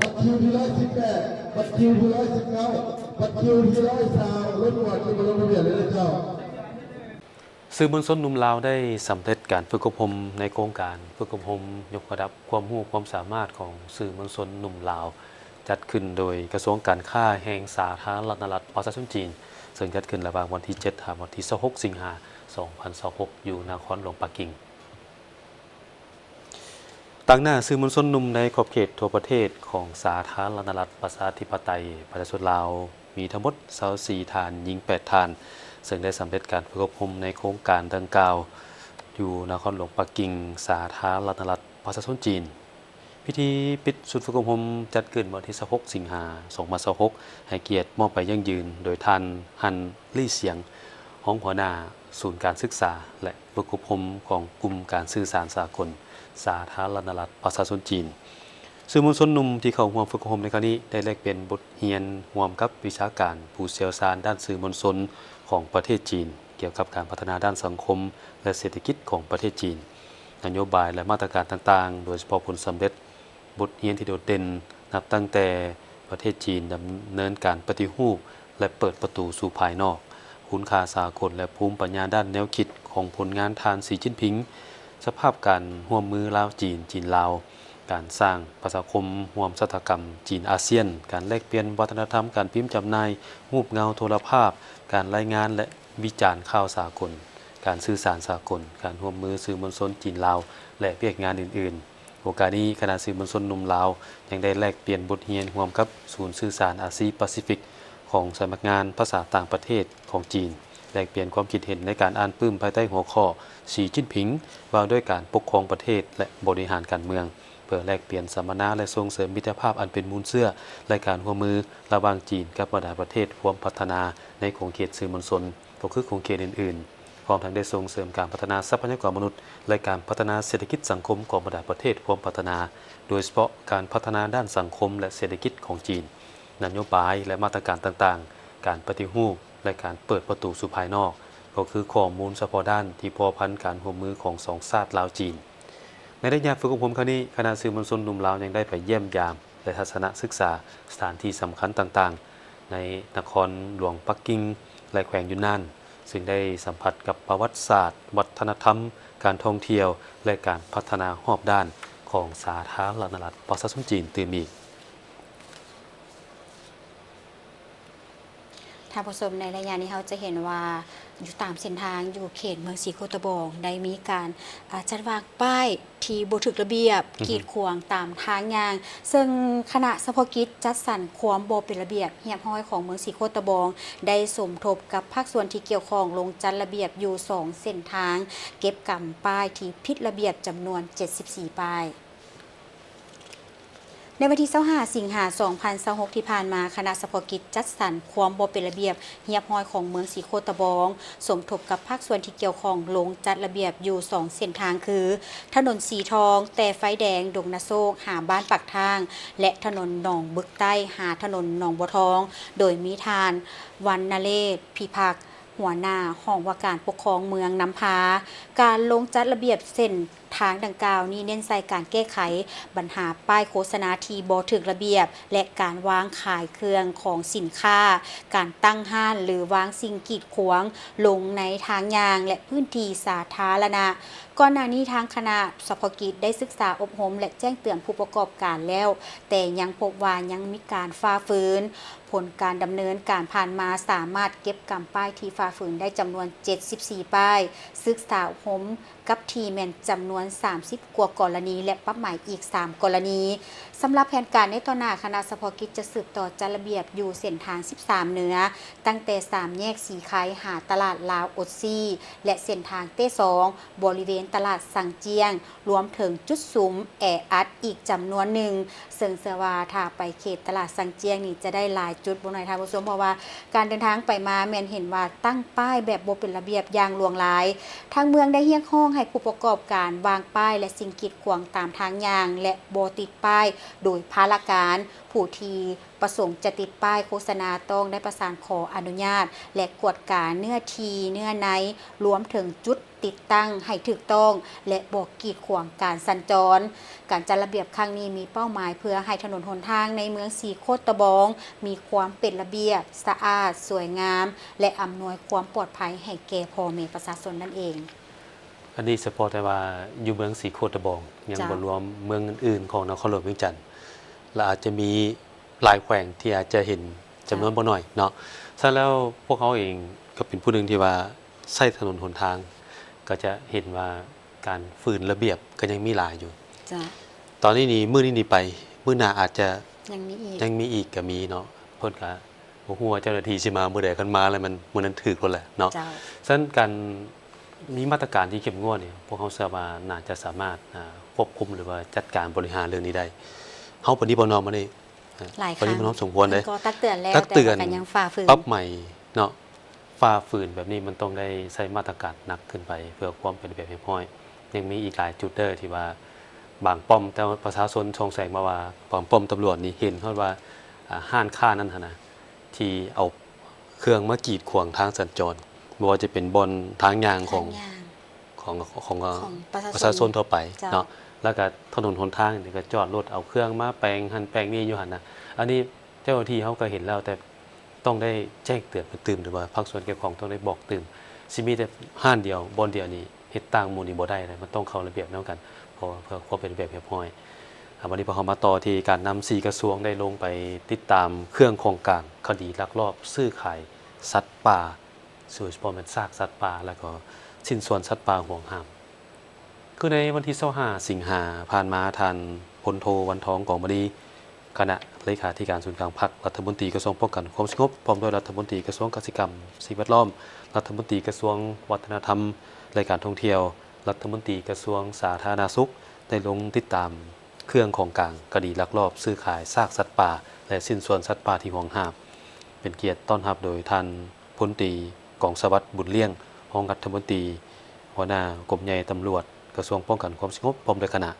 ບັດຄິວທີຮ້ອຍສິບແປດ ບັດຄິວທີຮ້ອຍສິບເກົ້າ ບັດຄິວທີຮ້ອຍຊາວ ລົງກວດຢູ່ບໍລິເວນເລີຍເຈົ້າ. ສື່ມວນຊົນໜຸ່ມລາວໄດ້ສຳເລັດການຝຶກອົບຮົມໃນໂຄງການຝຶກອົບຮົມຍົກລະດັບຄວາມຮູ້ຄວາມສາມາດຂອງສື່ມວນຊົນໜຸ່ມລາວ ຈັດຂຶ້ນໂດຍກະຊວງການຄ້າແຫ່ງສາທາລະນະລັດປະຊາຊົນຈີນ ເຊິ່ງຈັດຂຶ້ນລະຫວ່າງວັນທີເຈັດຫາວັນທີຊາວຫົກສິງຫາສອງພັນຊາວຫົກ ຢູ່ນະຄອນຫຼວງປັກກິ່ງ. ຕາງໜ້າສື່ມວນຊົນໜຸ່ມໃນຂອບເຂດທົ່ວປະເທດຂອງສາທາລະນະລັດປະຊາທິປະໄຕປະຊາຊົນລາວ ມີທັງໝົດຊາວສີ່ທ່ານ, ຍິງແປດທ່ານ, ເຊິ່ງໄດ້ສຳເລັດການຝຶກອົບຮົມໃນໂຄງການດັ່ງກ່າວ ຢູ່ນະຄອນຫຼວງປັກກິ່ງ, ສາທາລະນະລັດປະຊາຊົນຈີນ. ພິທີປິດຊຸດຝຶກອົບຮົມຈັດຂຶ້ນວັນທີຊາວຫົກສິງຫາສອງພັນຊາວຫົກ ໃຫ້ກຽດມອບໃບຢັ້ງຢືນໂດຍທ່ານ ຫັນ ລີ້ສຽງ ຮອງຫົວໜ້າສູນການສຶກສາ ແລະ ຝຶກອົບຮົມຂອງກຸ່ມການສື່ສານສາກົນ ສາທາລະນະລັດປະຊາຊົນຈີນ. ສື່ມວນຊົນໜຸ່ມທີ່ເຂົ້າຮ່ວມຝຶກອົບຮົມໃນຄັ້ງນີ້ ໄດ້ແລກປ່ຽນບົດຮຽນຮ່ວມກັບວິຊາການຜູ້ຊ່ຽວຊານດ້ານສື່ມວນຊົນຂອງປະເທດຈີນ ກ່ຽວກັບການພັດທະນາດ້ານສັງຄົມ ແລະ ເສດຖະກິດຂອງປະເທດຈີນ, ນະໂຍບາຍ ແລະ ມາດຕະການຕ່າງໆ ໂດຍສະເພາະຜົນສຳເລັດ ບົດຮຽນທີ່ໂດດເດັ່ນ ນັບຕັ້ງແຕ່ປະເທດຈີນດຳເນີນການປະຕິຮູບ ແລະ ເປີດປະຕູສູ່ພາຍນອກ, ຄຸນຄ່າສາກົນ ແລະ ພູມປັນຍາດ້ານແນວຄິດຂອງຜົນງານທ່ານ ສີ ຈິ້ນຜິງ, ສະພາບການຮ່ວມມືລາວ-ຈີນ, ຈີນ-ລາວ, ການສ້າງປະຊາຄົມຮ່ວມຊາຕາກຳຈີນອາຊຽນ, ການແລກປ່ຽນວັດທະນະທຳການພິມຈຳໜ່າຍ, ຮູບເງົາໂທລະພາບ, ການລາຍງານ ແລະ ວິຈານຂ່າວສາກົນ, ການສື່ສານສາກົນ, ການຮ່ວມມືສື່ມວນຊົນຈີນ-ລາວ ແລະ ວຽກງານອື່ນໆ. ໂອກາດນີ້, ຄະນະສື່ມວນຊົນໜຸ່ມລາວຍັງໄດ້ແລກປ່ຽນບົດຮຽນຮ່ວມກັບສູນສື່ສານອາຊີປາຊີຟິກຂອງສຳນັກງານພາສາຕ່າງປະເທດຂອງຈີນ, ແລກປ່ຽນຄວາມຄິດເຫັນໃນການອ່ານປຶ້ມພາຍໃຕ້ຫົວຂໍ້ ສີ ຈິ້ນຜິງ ວ່າດ້ວຍການປົກຄອງປະເທດ ແລະ ບໍລິຫານການເມືອງ, ເພື່ອແລກປ່ຽນສຳມະນາ ແລະ ສົ່ງເສີມມິດຕະພາບອັນເປັນມູນເຊື້ອ ແລະ ການຮ່ວມມືລະຫວ່າງຈີນກັບບັນດາປະເທດພວມພັດທະນາໃນຂົງເຂດສື່ມວນຊົນ ກໍຄືຂົງເຂດອື່ນໆ, ພ້ອມທັງໄດ້ສົ່ງເສີມການພັດທະນາຊັບພະຍາກອນມະນຸດ ແລະ ການພັດທະນາເສດຖະກິດສັງຄົມຂອງບັນດາປະເທດພວມພັດທະນາ, ໂດຍສະເພາະການພັດທະນາດ້ານສັງຄົມ ແລະ ເສດຖະກິດຂອງຈີນ, ນະໂຍບາຍ ແລະ ມາດຕະການຕ່າງໆ, ການປະຕິຮູບ ແລະ ການເປີດປະຕູສູ່ພາຍນອກ, ກໍຄືຂໍ້ມູນສະເພາະດ້ານທີ່ພົວພັນການຮ່ວມມືຂອງສອງຊາດລາວ-ຈີນ. ໃນໄລຍະຝຶກອົບຮົມຄັ້ງນີ້, ຄະນະສື່ມວນຊົນໜຸ່ມລາວຍັງໄດ້ໄປຢ້ຽມຢາມ ແລະ ທັດສະນະສຶກສາສະຖານທີ່ສຳຄັນຕ່າງໆ ໃນນະຄອນຫຼວງປັກກິ່ງ ແລະ ແຂວງຢຸນນານ, ເຊິ່ງໄດ້ສຳຜັດກັບປະຫວັດສາດ, ວັດທະນະທຳ, ການທ່ອງທ່ຽວ ແລະ ການພັດທະນາຮອບດ້ານຂອງສາທາລະນະລັດປະຊາຊົນຈີນຕື່ມອີກ. ທ ທ່ານຜູ້ຊົມ, ໃນໄລຍະນີ້ເຮົາຈະເຫັນວ່າ ຢູ່ຕາມເສັ້ນທາງຢູ່ເຂດເມືອງສີໂຄດຕະບອງ ໄດ້ມີການ ອາ ຈັດວາງປ້າຍທີ່ບໍ່ຖືກລະບຽບ ອືຮຶ ກີດຂວາງຕາມທາງຍ່າງ, ເຊິ່ງຄະນະສະເພາະກິດຈັດສັນຄວາມບໍ່ເປັນລະບຽບຮຽບຮ້ອຍຂອງເມືອງສີໂຄດຕະບອງ ໄດ້ສົມທົບກັບພາກສ່ວນທີ່ກ່ຽວຂ້ອງລົງຈັດລະບຽບຢູ່ສອງເສັ້ນທາງ, ເກັບກຳປ້າຍທີ່ຜິດລະບຽບຈຳນວນເຈັດສິບສີ່ປ້າຍ. ໃນວັນທີຊາວຫ້າ ສິງຫາ ສອງພັນຊາວຫົກ ທີ່ຜ່ານມາ, ຄະນະສະເພາະກິດຈັດສັນຄວາມບໍ່ເປັນລະບຽບຮຽບຮ້ອຍຂອງເມືອງສີໂຄດຕະບອງ ສົມທົບກັບພາກສ່ວນທີ່ກ່ຽວຂ້ອງລົງຈັດລະບຽບຢູ່ສອງເສັ້ນທາງ ຄື ຖະໜົນສີທອງ ແຕ່ໄຟແດງດົງນາໂຊກ ຫາບ້ານປາກທາງ ແລະ ຖະໜົນໜອງບຶກໃຕ້ ຫາຖະໜົນໜອງບົວທອງ, ໂດຍມີທ່ານ ວັນນະເລດ ພິພັກ ຫົວໜ້າຫ້ອງວ່າການປົກຄອງເມືອງນຳພາ. ການລົງຈັດລະບຽບເສັ້ນ ທາງດັ່ງກ່າວນີ້ເນັ້ນໃສ່ການແກ້ໄຂບັນຫາປ້າຍໂຄສະນາທີ່ບໍ່ຖືກລະບຽບ ແລະ ການວາງຂາຍເຄື່ອງຂອງສິນຄ້າ, ການຕັ້ງຮ້ານ ຫຼື ວາງສິ່ງກີດຂວາງລົງໃນທາງຍ່າງ ແລະ ພື້ນທີ່ສາທາລະນະ. ກ່ອນໜ້ານີ້ທາງຄະນະສະເພາະກິດໄດ້ສຶກສາອົບຮົມ ແລະ ແຈ້ງເຕືອນຜູ້ປະກອບການແລ້ວ, ແຕ່ຍັງພົບວ່າຍັງມີການຝ່າຝືນ. ຜົນການດຳເນີນການຜ່ານມາສາມາດເກັບກຳປ້າຍທີ່ຝ່າຝືນໄດ້ຈຳນວນເຈັດສິບສີ່ປ້າຍ, ສຶກສາອົບຮົມ ກັບທີ່ແມ່ນຈຳນວນສາມສິບກວ່າກໍລະນີ ແລະ ປັບໃໝອີກສາມກໍລະນີ. ສຳລັບແຜນການໃນຕໍ່ໜ້າ, ຄະນະສະເພາະກິດຈະສືບຕໍ່ຈັດລະບຽບຢູ່ເສັ້ນທາງສິບສາມເໜືອ, ຕັ້ງແຕ່ສາມແຍກສີໄຄຫາຕະຫຼາດລາວອົດຊີ ແລະ ເສັ້ນທາງເຕສອງ ບໍລິເວນຕະຫຼາດສັງຈຽງ, ລວມເຖິງຈຸດສຸມແອອັດອີກຈຳນວນໜຶ່ງ. ເຊິ່ງເຊື່ອວ່າຖ້າໄປເຂດຕະຫຼາດສັງຈຽງນີ້ຈະໄດ້ຫຼາຍຈຸດບໍ່ໜ້ອຍທ່ານຜູ້ຊົມ, ເພາະວ່າການເດີນທາງໄປມາແມ່ນເຫັນວ່າຕັ້ງປ້າຍແບບບໍ່ເປັນລະບຽບຢ່າງຫຼວງຫຼາຍ. ທາງເມືອງໄດ້ຮຽກຮ້ອງໃຫ້ຜູ້ປະກອບການວາງປ້າຍ ແລະ ສິ່ງກີດຂວາງຕາມທາງຍ່າງ ແລະ ບໍ່ຕິດປ້າຍໂດຍພາລະການ. ຜູ້ທີ່ປະສົງຈະຕິດປ້າຍໂຄສະນາຕ້ອງໄດ້ປະສານຂໍອະນຸຍາດ ແລະ ກວດກາເນື້ອທີ່ເນື້ອໃນ, ລວມເຖິງຈຸດ ຕິດຕັ້ງໃຫ້ຖືກຕ້ອງ ແລະ ບໍ່ກີດຂວາງການສັນຈອນ. ການຈັດລະບຽບຄັ້ງນີ້ມີເປົ້າໝາຍເພື່ອໃຫ້ຖະໜົນຫົນທາງໃນເມືອງສີໂຄດຕະບອງມີຄວາມເປັນລະບຽບ, ສະອາດ, ສວຍງາມ ແລະ ອຳນວຍຄວາມປອດໄພໃຫ້ແກ່ພໍ່ແມ່ປະຊາຊົນນັ້ນເອງ. ອັນນີ້ສະເພາະແຕ່ວ່າຢູ່ເມືອງສີໂຄດຕະບອງ, ຍັງ ເຈົ້າ ບໍ່ລວມເມືອງອື່ນໆຂອງນະຄອນຫຼວງວຽງຈັນ ແລະ ອາດຈະມີ ຫຼາຍແຂວງທີ່ອາດຈະເຫັນຈຳນວນ ເຈົ້າ ບໍ່ໜ້ອຍເນາະ. ສະນັ້ນແລ້ວພວກເຮົາເອງກໍເປັນຜູ້ໜຶ່ງທີ່ວ່າໃຊ້ຖະໜົນຫົນທາງ ກໍຈະເຫັນວ່າການຝືນລະບຽບກໍຍັງມີຫຼາຍຢູ່. ເຈົ້າ. ຕອນນີ້ນີ້ ມື້ນີ້ນີ້ໄປ ມື້ໜ້າອາດຈະ ຍັງມີອີກ ຍັງມີອີກກໍມີເນາະ. ເພິ່ນກໍບໍ່ຮູ້ວ່າເຈົ້າໜ້າທີ່ຊິມາມື້ໃດ, ຄັນມາແລ້ວມັນ ມື້ນັ້ນຖືກໂລດແຫຼະເນາະ. ເຈົ້າ. ສະນັ້ນການມີມາດຕະການທີ່ເຂັ້ມງວດນີ້ ພວກເຮົາເຊື່ອວ່າໜ້າຈະສາມາດ ອາ ຄວບຄຸມ ຫຼືວ່າຈັດການບໍລິຫານເລື່ອງນີ້ໄດ້. ເຮົາປະນີປະນອມມານີ້ ຫຼາຍຄັ້ງ ປະນີປະນອມສົມຄວນເດ້ ກໍຕັກເຕືອນແລ້ວ ຕັກເຕືອນ ແຕ່ວ່າກໍຍັງຝ່າຝືນ ປັບໃໝເນາະ. ຝ່າຝືນແບບນີ້ມັນຕ້ອງໄດ້ໃຊ້ມາດຕະການໜັກຂຶ້ນໄປ ເພື່ອຄວາມເປັນລະບຽບຮຽບຮ້ອຍ. ຍັງມີອີກຫຼາຍຈຸດເດີທີ່ວ່າບາງປ້ອມ ແຕ່ວ່າປະຊາຊົນສ່ອງແສງມາວ່າ ບາງປ້ອມຕຳຫຼວດນີ້ເຫັນຮອດວ່າ ອາ ຮ້ານຄ້ານັ້ນຫັ້ນນະ ທີ່ເອົາເຄື່ອງມາກີດຂວາງທາງສັນຈອນ ບໍ່ວ່າຈະເປັນບ່ອນທາງຍ່າງຂອງ ທາງຍ່າງ ຂອງ ຂອງ ຂອງປະຊາຊົນ ປະຊາຊົນທົ່ວໄປ ເຈົ້າ ເນາະ. ແລ້ວກໍຖະໜົນຫົນທາງນີ້ກໍຈອດລົດເອົາເຄື່ອງມາແປງຫັ້ນແປງນີ້ຢູ່ຫັ້ນນະ. ອັນນີ້ເຈົ້າໜ້າທີ່ເຮົາກໍເຫັນແລ້ວ ແຕ່ຕ້ອງໄດ້ແຈ້ງເຕືອນເພິ່ນຕື່ມ ຫຼືວ່າພາກສ່ວນກ່ຽວຂ້ອງຕ້ອງໄດ້ບອກຕື່ມ. ຊິມີແຕ່ຮ້ານດຽວ ບ່ອນດຽວນີ້ເຮັດຕ່າງໝູ່ນີ້ບໍ່ໄດ້ເດ້, ມັນຕ້ອງເຂົ້າລະບຽບນຳກັນ ເພາະວ່າເພື່ອຄວາມເປັນລະບຽບຮຽບຮ້ອຍ. ອາ ວັນນີ້ພວກເຮົາມາຕໍ່ທີ່ການນຳສີ່ກະຊວງໄດ້ລົງໄປຕິດຕາມເຄື່ອງຂອງກາງຄະດີລັກລອບຊື້ຂາຍສັດປ່າ ໂດຍສະເພາະແມ່ນຊາກສັດປ່າ ແລ້ວກໍຊິ້ນສ່ວນສັດປ່າຫວງຫ້າມ. ຄືໃນວັນທີຊາວຫ້າ ສິງຫາຜ່ານມາ, ທ່ານ ພົນໂທ ວັນທອງ ກອງມະນີ ຄະນະເລຂາທິການສູນກາງພັກ, ລັດຖະມົນຕີກະຊວງປ້ອງກັນຄວາມສະຫງົບ, ພ້ອມດ້ວຍລັດຖະມົນຕີກະຊວງກະສິກຳ, ສິ່ງແວດລ້ອມ, ລັດຖະມົນຕີກະຊວງວັດທະນະທຳ ແລະ ການທ່ອງທ່ຽວ, ລັດຖະມົນຕີກະຊວງສາທາລະນະສຸກ ໄດ້ລົງຕິດຕາມ ເຄື່ອງຂອງກາງຄະດີລັກລອບຊື້ຂາຍຊາກສັດປ່າ ແລະ ຊິ້ນສ່ວນສັດປ່າທີ່ຫວງຫ້າມ. ເປັນກຽດຕ້ອນຮັບໂດຍທ່ານ ພົນຕີ ກອງສະຫວັດ ບຸນລ້ຽງ ຮອງລັດຖະມົນຕີ ຫົວໜ້າກົມໃຫຍ່ຕຳຫຼວດ ກະຊວງປ້ອງກັນຄວາມສະຫງົບ ພ້ອມດ້ວຍຄະນະ,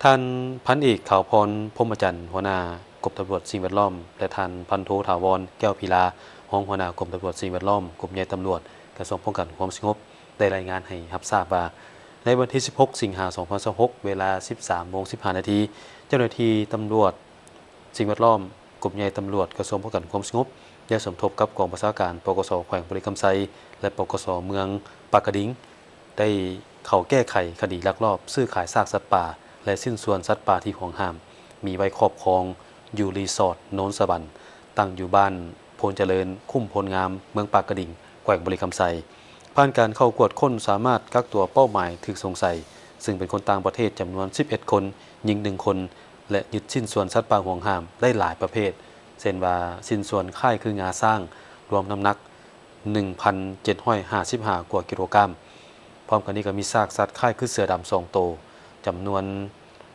ທ່ານ ພັນເອກ ຂາວພອນ ພົມມະຈັນ ຫົວໜ້າກົມຕຳຫຼວດສິ່ງແວດລ້ອມ ແລະ ທ່ານ ພັນໂທ ຖາວອນ ແກ້ວພິລາ ຮອງຫົວໜ້າກົມຕຳຫຼວດສິ່ງແວດລ້ອມ ກົມໃຫຍ່ຕຳຫຼວດ ກະຊວງປ້ອງກັນຄວາມສະຫງົບ ໄດ້ລາຍງານໃຫ້ຮັບຊາບວ່າ ໃນວັນທີສິບຫົກ ສິງຫາ ສອງພັນຊາວຫົກ ເວລາສິບສາມໂມງສິບຫ້ານາທີ ເຈົ້າໜ້າທີ່ຕຳຫຼວດສິ່ງແວດລ້ອມ ກົມໃຫຍ່ຕຳຫຼວດ ກະຊວງປ້ອງກັນຄວາມສະຫງົບ ໄດ້ສົມທົບກັບກອງບັນຊາການ ປກສ ແຂວງບໍລິຄຳໄຊ ແລະ ປກສ ເມືອງປາກກະດິງ ໄດ້ເຂົ້າແກ້ໄຂຄະດີລັກລອບຊື້ຂາຍຊາກສັດປ່າ ແລະ ຊິ້ນສ່ວນສັດປ່າທີ່ຫວງຫ້າມ ມີໄວ້ຄອບຄອງຢູ່ຣີສອດໂນນສະຫວັນ ຕັ້ງຢູ່ບ້ານໂພ ພນຈະເລີນ, ຄຸ້ມໂພນງາມ, ເມືອງປາກກະດິງ, ແຂວງບໍລິຄຳໄຊ. ຜ່ານການເຂົ້າກວດຄົ້ນ, ສາມາດກັກຕົວເປົ້າໝາຍຖືກສົງໄສ, ຊຶ່ງເປັນຄົນຕ່າງປະເທດຈຳນວນສິບເອັດຄົນ, ຍິງໜຶ່ງຄົນ ແລະ ຍຶດຊິ້ນສ່ວນສັດປ່າຫວງຫ້າມໄດ້ຫຼາຍປະເພດ, ເຊັ່ນວ່າ ຊິ້ນສ່ວນຄ້າຍຄືງາຊ້າງ, ລວມນ້ຳໜັກ ໜຶ່ງພັນເຈັດຮ້ອຍຫ້າສິບຫ້າກວ່າກິໂລກຣາມ. ພ້ອມກັນນີ້ກໍມີຊາກສັດຄ້າຍຄືເສືອດຳສອງໂຕ, ຈຳນວນ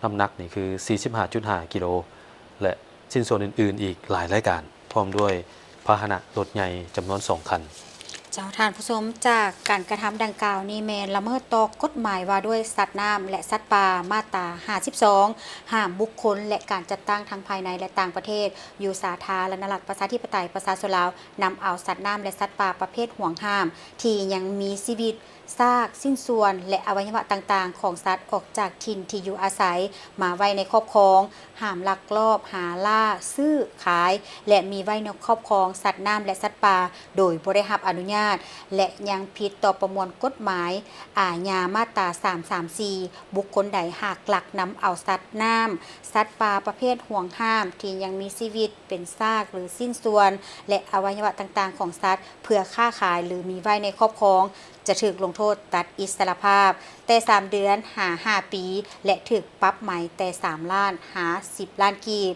ນ້ຳໜັກນີ້ຄືສີ່ສິບຫ້າຈຸດຫ້າກິໂລ ແລະ ຊິ້ນສ່ວນອື່ນໆອີກຫຼາຍລາຍການ, ພ້ອມດ້ວຍພາຫະນະລົດໃຫຍ່ຈຳນວນສອງຄັນ. ເຈົ້າ ທ່ານຜູ້ຊົມ, ຈາກການກະທຳດັ່ງກ່າວນີ້ແມ່ນລະເມີດຕໍ່ກົດໝາຍວ່າດ້ວຍສັດນ້ຳ ແລະ ສັດປ່າ ມາດຕາຫ້າສິບສອງ ຫ້າມບຸກຄົນ ແລະ ການຈັດຕັ້ງທັງພາຍໃນ ແລະ ຕ່າງປະເທດ ຢູ່ສາທາລະນະລັດ ປະຊາທິປະໄຕ ປະຊາຊົນລາວ ນຳເອົາສັດນ້ຳ ແລະ ສັດປ່າປະເພດຫວງຫ້າມ ທີ່ຍັງມີຊີວິດ, ຊາກ, ຊິ້ນສ່ວນ ແລະ ອະໄວຍະວະຕ່າງໆຂອງສັດອອກຈາກຖິ່ນທີ່ຢູ່ອາໄສ ມາໄວ້ໃນຄອບຄອງ, ຫ້າມລັກລອບຫາລ່າ, ຊື້, ຂາຍ ແລະ ມີໄວ້ໃນຄອບຄອງສັດນ້ຳ ແລະ ສັດປ່າ ໂດຍບໍ່ໄດ້ຮັບອະນຸຍາດ ແລະ ຍັງຜິດຕໍ່ປະມວນກົດໝາຍອາຍາມາດຕາສາມສາມສີ່ ບຸກຄົນໃດຫາກລັກນຳເອົາສັດນ້ຳ, ສັດປ່າປະເພດຫວງຫ້າມທີ່ຍັງມີຊີວິດ ເປັນຊາກ ຫຼື ຊິ້ນສ່ວນ ແລະ ອະໄວຍະວະຕ່າງໆຂອງສັດ ເພື່ອຄ້າຂາຍ ຫຼື ມີໄວ້ໃນຄອບຄອງ ຈະຖືກລົງໂທດຕັດອິດສະຫຼະພາບແຕ່ສາມເດືອນຫາຫ້າປີ ແລະ ຖືກປັບໃໝແຕ່ສາມລ້ານຫາສິບລ້ານກີບ.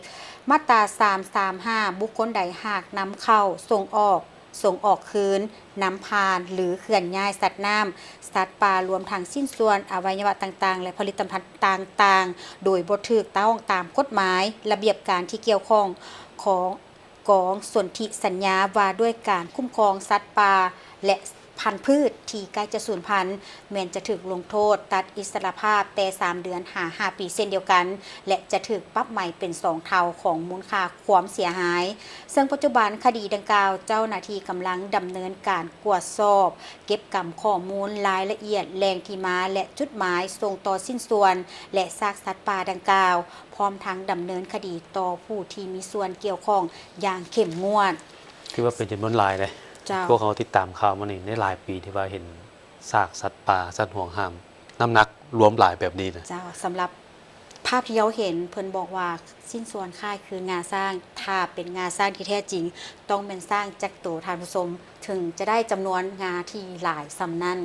ມາດຕາສາມສາມຫ້າ ບຸກຄົນໃດຫາກນຳເຂົ້າ, ສົ່ງອອກ, ສົ່ງອອກຄືນ, ນຳຜ່ານ ຫຼື ເຄື່ອນຍ້າຍສັດນ້ຳ, ສັດປ່າ ລວມທັງຊິ້ນສ່ວນ, ອະໄວຍະວະຕ່າງໆ ແລະ ຜະລິດຕະພັນຕ່າງໆ ໂດຍບໍ່ຖືກຕ້ອງຕາມກົດໝາຍ, ລະບຽບການທີ່ກ່ຽວຂ້ອງຂອງ ກອງສົນທິສັນຍາວ່າດ້ວຍການຄຸ້ມຄອງສັດປ່າ ແລະ ພັນພືດທີ່ໃກ້ຈະສູນພັນ ແມ່ນຈະຖືກລົງໂທດຕັດອິດສະຫຼະພາບແຕ່ສາມເດືອນຫາຫ້າປີເຊັ່ນດຽວກັນ ແລະ ຈະຖືກປັບໃໝເປັນສອງເທົ່າຂອງມູນຄ່າຄວາມເສຍຫາຍ. ເຊິ່ງປັດຈຸບັນຄະດີດັ່ງກ່າວ ເຈົ້າໜ້າທີ່ກຳລັງດຳເນີນການກວດສອບ, ເກັບກຳຂໍ້ມູນລາຍລະອຽດແຫຼ່ງທີ່ມາ ແລະ ຈຸດໝາຍສົ່ງຕໍ່ຊິ້ນສ່ວນ ແລະ ຊາກສັດປ່າດັ່ງກ່າວ, ພ້ອມທັງດຳເນີນຄະດີຕໍ່ຜູ້ທີ່ມີສ່ວນກ່ຽວຂ້ອງຢ່າງເຂັ້ມງວດ. ຖືວ່າເປັນຈຳນວນຫຼາຍເດ້. ເຈົ້າ. ພວກເຮົາຕິດຕາມຂ່າວມານີ້ໄດ້ຫຼາຍປີ ທີ່ວ່າເຫັນຊາກສັດປ່າ, ສັດຫວງຫ້າມ, ນ້ຳໜັກລວມຫຼາຍແບບນີ້ນະ. ເຈົ້າ. ສຳລັບພາບທີ່ເຮົາເຫັນ ເພິ່ນບອກວ່າຊິ້ນສ່ວນຄ້າຍຄືງາຊ້າງ, ຖ້າເປັນງາຊ້າງທີ່ແທ້ຈິງ ຕ້ອງແມ່ນຊ້າງຈັກໂຕ, ທ່ານຜູ້ຊົມ, ເຖິງຈະໄດ້ຈຳນວນງາທີ່ຫຼາຍສ່ຳນັ້ນ.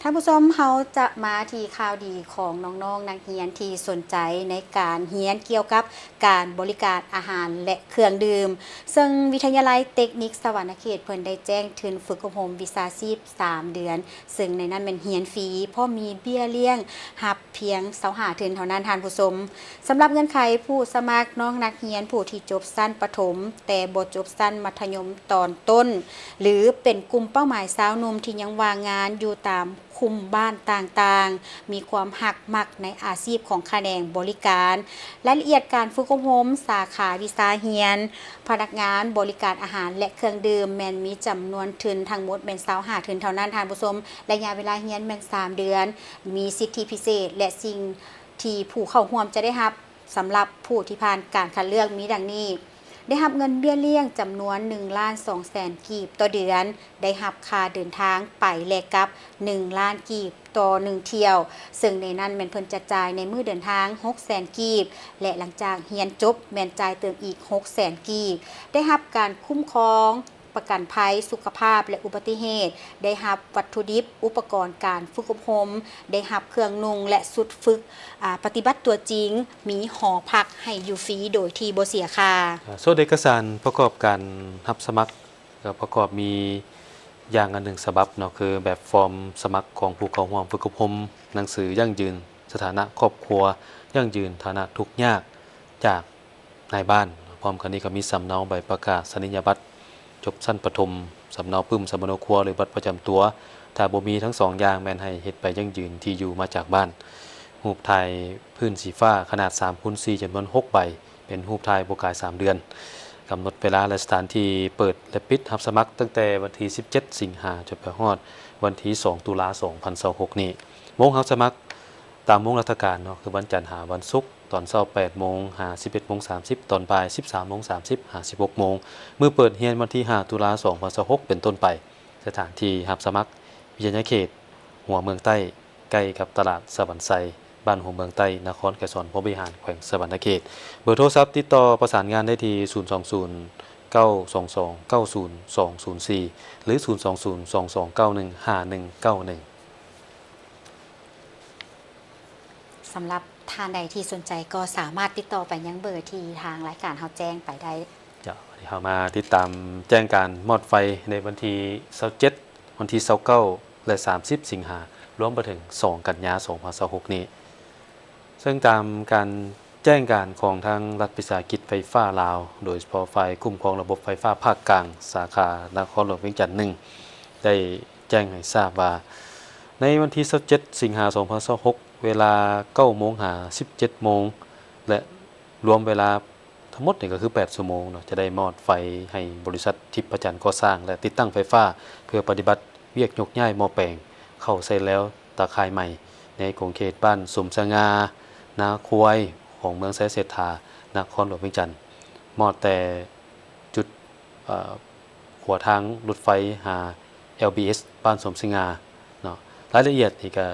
ທ່ານຜູ້ຊົມ, ເຮົາຈະມາທີ່ຂ່າວດີຂອງນ້ອງໆນັກຮຽນທີ່ສົນໃຈໃນການຮຽນກ່ຽວກັບການບໍລິການອາຫານ ແລະ ເຄື່ອງດື່ມ, ເຊິ່ງວິທະຍາໄລເຕັກນິກສະຫວັນນະເຂດ ເພິ່ນໄດ້ແຈ້ງທຶນຝຶກອົບຮົມວິຊາຊີບສາມເດືອນ, ເຊິ່ງໃນນັ້ນແມ່ນຮຽນຟຣີ, ພ້ອມມີເບ້ຍລ້ຽງຮັບພຽງຊາວຫ້າທຶນເທົ່ານັ້ນ, ທ່ານຜູ້ຊົມ. ສຳລັບເງື່ອນໄຂຜູ້ສະໝັກ, ນ້ອງນັກຮຽນຜູ້ທີ່ຈົບຊັ້ນປະຖົມ ແຕ່ບໍ່ຈົບຊັ້ນມັດທະຍົມຕອນຕົ້ນ ຫຼື ເປັນກຸ່ມເປົ້າໝາຍຊາວໜຸ່ມທີ່ຍັງວ່າງງານຢູ່ຕາມຄຸ້ມບ້ານຕ່າງໆ, ມີຄວາມຮັກມັກໃນອາຊີບຂອງຂະແໜງບໍລິການ. ລາຍລະອຽດການຝຶກອົບຮົມສາຂາວິຊາຮຽນພະນັກງານບໍລິການອາຫານ ແລະ ເຄື່ອງດື່ມ ແມ່ນມີຈຳນວນທຶນທັງໝົດແມ່ນຊາວຫ້າທຶນເທົ່ານັ້ນ, ທ່ານຜູ້ຊົມ. ໄລຍະເວລາຮຽນແມ່ນສາມເດືອນ, ມີສິດທິພິເສດ ແລະ ສິ່ງ ທີ່ຜູ້ເຂົ້າຮ່ວມຈະໄດ້ຮັບ ສຳລັບຜູ້ທີ່ຜ່ານການຄັດເລືອກມີດັ່ງນີ້: ໄດ້ຮັບເງິນເບ້ຍລ້ຽງຈຳນວນໜຶ່ງລ້ານສອງແສນກີບຕໍ່ເດືອນ, ໄດ້ຮັບຄ່າເດີນທາງໄປ ແລະ ກັບໜຶ່ງລ້ານກີບຕໍ່ໜຶ່ງຖ້ຽວ, ເຊິ່ງໃນນັ້ນແມ່ນເພິ່ນຈະຈ່າຍໃນມື້ເດີນທາງຫົກແສນກີບ ແລະ ຫຼັງຈາກຮຽນຈົບແມ່ນຈ່າຍເຕີມອີກຫົກແສນກີບ, ໄດ້ຮັບການຄຸ້ມຄອງ ປະກັນໄພສຸຂະພາບ ແລະ ອຸບັດຕິເຫດ, ໄດ້ຮັບວັດຖຸດິບ, ອຸປະກອນການຝຶກອົບຮົມ, ໄດ້ຮັບເຄື່ອງນຸ່ງ ແລະ ຊຸດຝຶກ, ອາ, ປະຕິບັດຕົວຈິງ, ມີຫໍພັກໃຫ້ຢູ່ຟຣີໂດຍທີ່ບໍ່ເສຍຄ່າ. ອາ, ສ່ວນເອກະສານປະກອບການຮັບສະໝັກ ກໍປະກອບມີຢ່າງລະໜຶ່ງສະບັບເນາະ, ຄືແບບຟອມສະໝັກຂອງຜູ້ເຂົ້າຮ່ວມຝຶກອົບຮົມ, ໜັງສືຢັ້ງຢືນສະຖານະຄອບຄົວ, ຢັ້ງຢືນຖານະທຸກຍາກຈາກ ນາຍບ້ານ. ພ້ອມກັນນີ້ກໍມີສຳເນົາໃບປະກາສະນີຍະບັດຈົບຊັ້ນປະຖົມ, ສຳເນົາປຶ້ມສຳມະໂນຄົວ ຫຼື ບັດປະຈຳຕົວ. ຖ້າບໍ່ມີທັງສອງຢ່າງ ແມ່ນໃຫ້ເຮັດໃບຢັ້ງຢືນທີ່ຢູ່ມາຈາກບ້ານ. ຮູບຖ່າຍພື້ນສີຟ້າຂະໜາດສາມຄູນສີ່ ຈຳນວນຫົກໃບ, ເປັນຮູບຖ່າຍບໍ່ກາຍສາມເດືອນ. ກຳນົດເວລາ ແລະ ສະຖານທີ່ເປີດ ແລະ ປິດຮັບສະໝັກ ຕັ້ງແຕ່ວັນທີສິບເຈັດ ສິງຫາ ຈົນໄປຮອດວັນທີສອງ ຕຸລາ ສອງພັນຊາວຫົກນີ້. ໂມງຮັບສະໝັກຕາມໂມງລັດຖະການເນາະ, ຄືວັນຈັນຫາວັນສຸກ ຕອນເຊົ້າ ແປດໂມງ ຫາ ສິບເອັດໂມງສາມສິບ, ຕອນບ່າຍ ສິບສາມໂມງສາມສິບ ຫາ ສິບຫົກໂມງ. ມື້ເປີດຮຽນ ວັນທີຫ້າ ຕຸລາ ສອງພັນຊາວຫົກ ເປັນຕົ້ນໄປ. ສະຖານທີ່ຮັບສະໝັກ ວິທະຍາເຂດຫົວເມືອງໃຕ້, ໃກ້ກັບຕະຫຼາດສະຫວັນໄຊ, ບ້ານຫົວເມືອງໃຕ້, ນະຄອນໄກສອນພົມວິຫານ, ແຂວງສະຫວັນນະເຂດ. ເບີໂທລະສັບຕິດຕໍ່ປະສານງານໄດ້ທີ່ ສູນສອງສູນ ເກົ້າສອງສອງ ເກົ້າສູນສອງສູນສີ່ ຫຼື ສູນສອງສູນ ສອງສອງເກົ້າໜຶ່ງ ຫ້າໜຶ່ງເກົ້າໜຶ່ງ. ສຳລັບທ່ານໃດທີ່ສົນໃຈກໍສາມາດຕິດຕໍ່ໄປຍັງເບີທີ່ທາງລາຍການເຮົາແຈ້ງໄປໄດ້. ເຈົ້າ ວັນນີ້ເຮົາມາຕິດຕາມແຈ້ງການມອດໄຟໃນວັນທີຊາວເຈັດ ວັນທີຊາວເກົ້າ ແລະ ສາມສິບສິງຫາ ລວມໄປເຖິງສອງກັນຍາ ສອງພັນຊາວຫົກນີ້. ເຊິ່ງຕາມການແຈ້ງການຂອງທາງລັດວິສາຫະກິດໄຟຟ້າລາວ ໂດຍສະເພາະຝ່າຍຄຸ້ມຄອງລະບົບໄຟຟ້າພາກກາງ ສາຂານະຄອນຫຼວງວຽງຈັນໜຶ່ງ ໄດ້ແຈ້ງໃຫ້ຊາບວ່າ ໃນວັນທີຊາວເຈັດ ສິງຫາ ສອງພັນຊາວຫົກ ເວລາເກົ້າໂມງຫາສິບເຈັດໂມງ ແລະ ລວມເວລາທັງໝົດນີ້ກໍຄືແປດຊົ່ວໂມງເນາະ ຈະໄດ້ມອດໄຟໃຫ້ບໍລິສັດທິບພະຈັນກໍ່ສ້າງ ແລະ ຕິດຕັ້ງໄຟຟ້າ ເພື່ອປະຕິບັດວຽກຍົກຍ້າຍໝໍ້ແປງເຂົ້າໃສ່ແລວຕາຂ່າຍໃໝ່ ໃນຂົງເຂດບ້ານສົມສະຫງ່າ ນາຄວາຍ ຂອງເມືອງໄຊເສດຖາ ນະຄອນຫຼວງວຽງຈັນ. ມອດແຕ່ຈຸດ ເອີ ຂົວທາງລົດໄຟຫາ ແອລບີເອສ ບ້ານສົມສະຫງ່າເນາະ. ລາຍລະອຽດນີ້ກໍ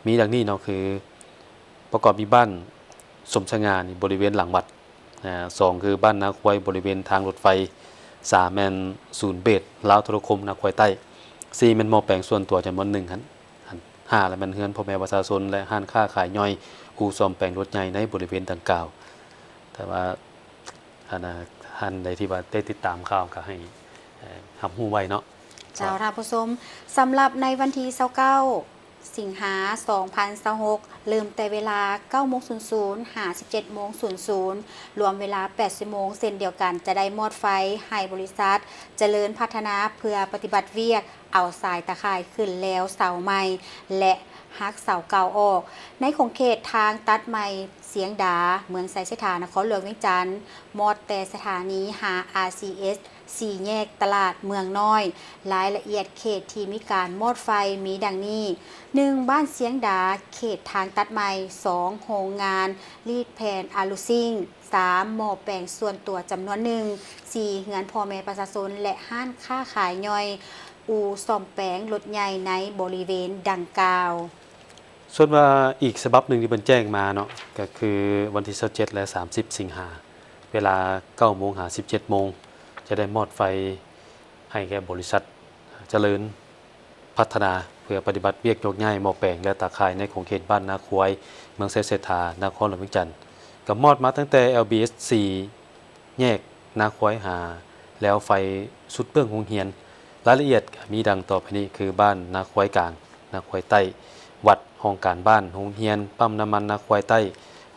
ມີດັ່ງນີ້ເນາະ ຄືປະກອບມີບ້ານສົມສະຫງ່ານີ້ບໍລິເວນຫຼັງວັດ, ອາ ສອງ ຄືບ້ານນາຄວາຍບໍລິເວນທາງລົດໄຟ, ສາມ ແມ່ນສູນເບດລາວໂທລະຄົມນາຄວາຍໃຕ້, ສີ່ ແມ່ນໝໍ້ແປງສ່ວນຕົວຈຳນວນໜຶ່ງຫັ້ນ, ຫ້າ ລະແມ່ນເຮືອນພໍ່ແມ່ປະຊາຊົນ ແລະ ຮ້ານຄ້າຂາຍຍ່ອຍ, ອູ່ສ້ອມແປງລົດໃຫຍ່ໃນບໍລິເວນດັ່ງກ່າວ. ແຕ່ວ່າ ອັນນ່າ ທ່ານໃດທີ່ວ່າໄດ້ຕິດຕາມຂ່າວກໍໃຫ້ ເອີ ຮັບຮູ້ໄວ້ເນາະ. ເຈົ້າ ທ່ານຜູ້ຊົມ, ສຳລັບໃນວັນທີຊາວເກົ້າ ສິງຫາ ສອງພັນຊາວຫົກ ເລີ່ມແຕ່ເວລາເກົ້າໂມງສູນສູນ ຫາ ສິບເຈັດໂມງສູນສູນ ລວມເວລາແປດຊົ່ວໂມງເຊັ່ນດຽວກັນ ຈະໄດ້ມອດໄຟໃຫ້ບໍລິສັດຈະເລີນພັດທະນາ ເພື່ອປະຕິບັດວຽກເອົາສາຍຕາຂ່າຍຂຶ້ນແລວເສົາໃໝ່ ແລະ ຫັກເສົາເກົ່າອອກ ໃນຂົງເຂດທາງຕັດໃໝ່ຊຽງດາ ເມືອງໄຊເສດຖາ ນະຄອນຫຼວງວຽງຈັນ, ມອດແຕ່ສະຖານີຫາ ອາຊີເອສ ສີ່ແຍກຕະຫຼາດເມືອງນ້ອຍ. ລາຍລະອຽດເຂດທີ່ມີການມອດໄຟມີດັ່ງນີ້, ໜຶ່ງ ບ້ານຊຽງດາ ເຂດທາງຕັດໃໝ່, ສອງ ໂຮງງານລີດແຜ່ນອາລູຊິງ, ສາມ ໝໍ້ແປງສ່ວນຕົວຈຳນວນໜຶ່ງ, ສີ່ ເຮືອນພໍ່ແມ່ປະຊາຊົນ ແລະ ຮ້ານຄ້າຂາຍຍ່ອຍ, ອູ່ສ້ອມແປງລົດໃຫຍ່ໃນບໍລິເວນດັ່ງກ່າວ. ສ່ວນວ່າອີກສະບັບໜຶ່ງທີ່ເພິ່ນແຈ້ງມາເນາະ ກໍຄືວັນທີຊາວເຈັດ ແລະ ສາມສິບສິງຫາ ເວລາເກົ້າໂມງຫາສິບເຈັດໂມງ ຈະໄດ້ມອດໄຟໃຫ້ແກ່ບໍລິສັດຈະເລີນພັດທະນາ ເພື່ອປະຕິບັດວຽກຍົກຍ້າຍໝໍ້ແປງ ແລະ ຕາຂ່າຍໃນຂົງເຂດບ້ານນາຄວາຍ ເມືອງໄຊເສດຖາ ນະຄອນຫຼວງວຽງຈັນ, ກໍມອດມາຕັ້ງແຕ່ ແອລບີເອສ ສີ່ ແຍກນາຄວາຍຫາແລວໄຟສຸດເບື້ອງໂຮງຮຽນ. ລາຍລະອຽດມີດັ່ງຕໍ່ໄປນີ້ ຄື ບ້ານນາຄວາຍກາງ, ນາຄວາຍໃຕ້, ວັດ, ຫ້ອງການບ້ານ, ໂຮງຮຽນ, ປ້ຳນ້ຳມັນນາຄວາຍໃຕ້,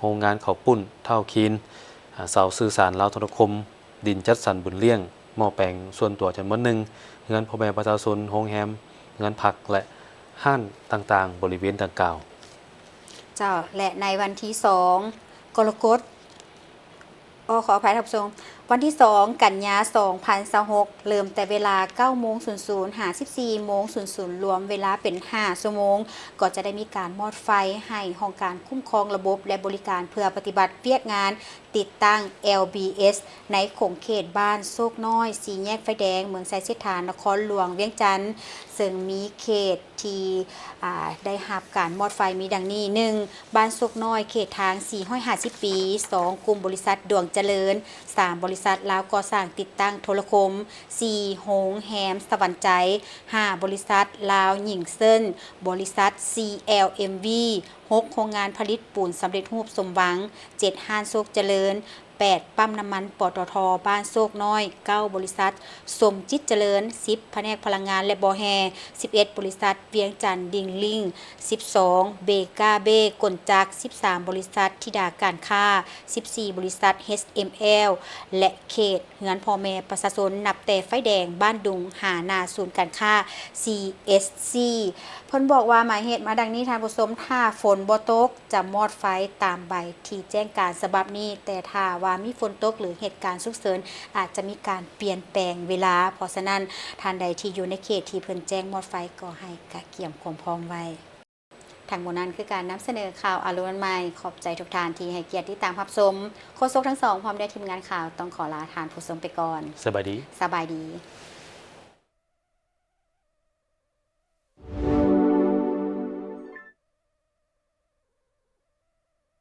ໂຮງງານເຂົ້າປຸ້ນ, ທ້າວຄີນ, ອາ ເສົາສື່ສານລາວໂທລະຄົມ, ດິນຈັດສັນບຸນລ້ຽງ, ໝໍ້ແປງສ່ວນຕົວຈຳນວນໜຶ່ງ, ເຮືອນພໍ່ແມ່ປະຊາຊົນ, ໂຮງແຮມ, ເຮືອນພັກ ແລະ ຮ້ານຕ່າງໆບໍລິເວນດັ່ງກ່າວ. ເຈົ້າ ແລະ ໃນວັນທີສອງ ກໍລະກົດ ອໍ ຂໍອະໄພທ່ານຜູ້ຊົມ, ວັນທີສອງ ກັນຍາ ສອງພັນຊາວຫົກ ເລີ່ມແຕ່ເວລາເກົ້າໂມງສູນສູນ ຫາ ສິບສີ່ໂມງສູນສູນ ລວມເວລາເປັນຫ້າຊົ່ວໂມງ ກໍຈະໄດ້ມີການມອດໄຟໃຫ້ຫ້ອງການຄຸ້ມຄອງລະບົບ ແລະ ບໍລິການ ເພື່ອປະຕິບັດວຽກງານຕິດຕັ້ງ ແອລບີເອສ ໃນຂົງເຂດບ້ານໂຊກນ້ອຍ ສີ່ແຍກໄຟແດງ ເມືອງໄຊເສດຖາ ນະຄອນຫຼວງວຽງຈັນ, ເຊິ່ງມີເຂດ ທີ່ ອາ ໄດ້ຮັບການມອດໄຟມີດັ່ງນີ້, ໜຶ່ງ ບ້ານໂຊກນ້ອຍ ເຂດທາງສີ່ຮ້ອຍຫ້າສິບປີ, ສອງ ກຸ່ມບໍລິສັດດວງຈະເລີນ, ສາມ ບໍລິສັດລາວກໍ່ສ້າງຕິດຕັ້ງໂທລະຄົມ, ສີ່ ໂຮງແຮມສະຫວັນໃຈ, ຫ້າ ບໍລິສັດລາວຍິງເຊິນ, ບໍລິສັດ ຊີແອລເອັມວີ, ຫົກ ໂຮງງານຜະລິດປູນສຳເລັດຮູບສົມຫວັງ, ເຈັດ ຮ້ານໂຊກຈະເລີນ, ແປດ ປ້ຳນ້ຳມັນ ປຕທ ບ້ານໂຊກນ້ອຍ, ເກົ້າ ບໍລິສັດສົມຈິດຈະເລີນ, ສິບ ພະແນກພະລັງງານ ແລະ ບໍ່ແຮ່, ສິບເອັດ ບໍລິສັດວຽງຈັນດິງລິ້ງ, ສິບສອງ ເບກາເບ ກົນຈັກ, ສິບສາມ ບໍລິສັດທິດາການຄ້າ, ສິບສີ່ ບໍລິສັດ ເອັດເອັມແອລ ແລະ ເຂດເຮືອນພໍ່ແມ່ປະຊາຊົນ ນັບແຕ່ໄຟແດງບ້ານດຸງ ຫາໜ້າສູນການຄ້າ ຊີເອສຊີ. ເພິ່ນບອກວ່າໝາຍເຫດມາດັ່ງນີ້ທ່ານຜູ້ຊົມ, ຖ້າຝົນບໍ່ຕົກ ຈະມອດໄຟຕາມໃບທີ່ແຈ້ງການສະບັບນີ້, ແຕ່ຖ້າວ່າມີຝົນຕົກ ຫຼື ເຫດການສຸກເສີນ ອາດຈະມີການປ່ຽນແປງເວລາ. ເພາະສະນັ້ນ, ທ່ານໃດທີ່ຢູ່ໃນເຂດທີ່ເພິ່ນແຈ້ງມອດໄຟ ກໍໃຫ້ກະກຽມຄວາມພ້ອມໄວ້. ທັງໝົດນັ້ນຄືການນຳສະເໜີຂ່າວອາລົມໃໝ່. ຂອບໃຈທຸກທ່ານທີ່ໃຫ້ກຽດຕິດຕາມຮັບຊົມ. ໂຄສົກທັງສອງ ພ້ອມດ້ວຍທີມງານຂ່າວ ຕ້ອງຂໍລາທ່ານຜູ້ຊົມໄປກ່ອນ. ສະບາຍດີ. ສະບາຍດີ.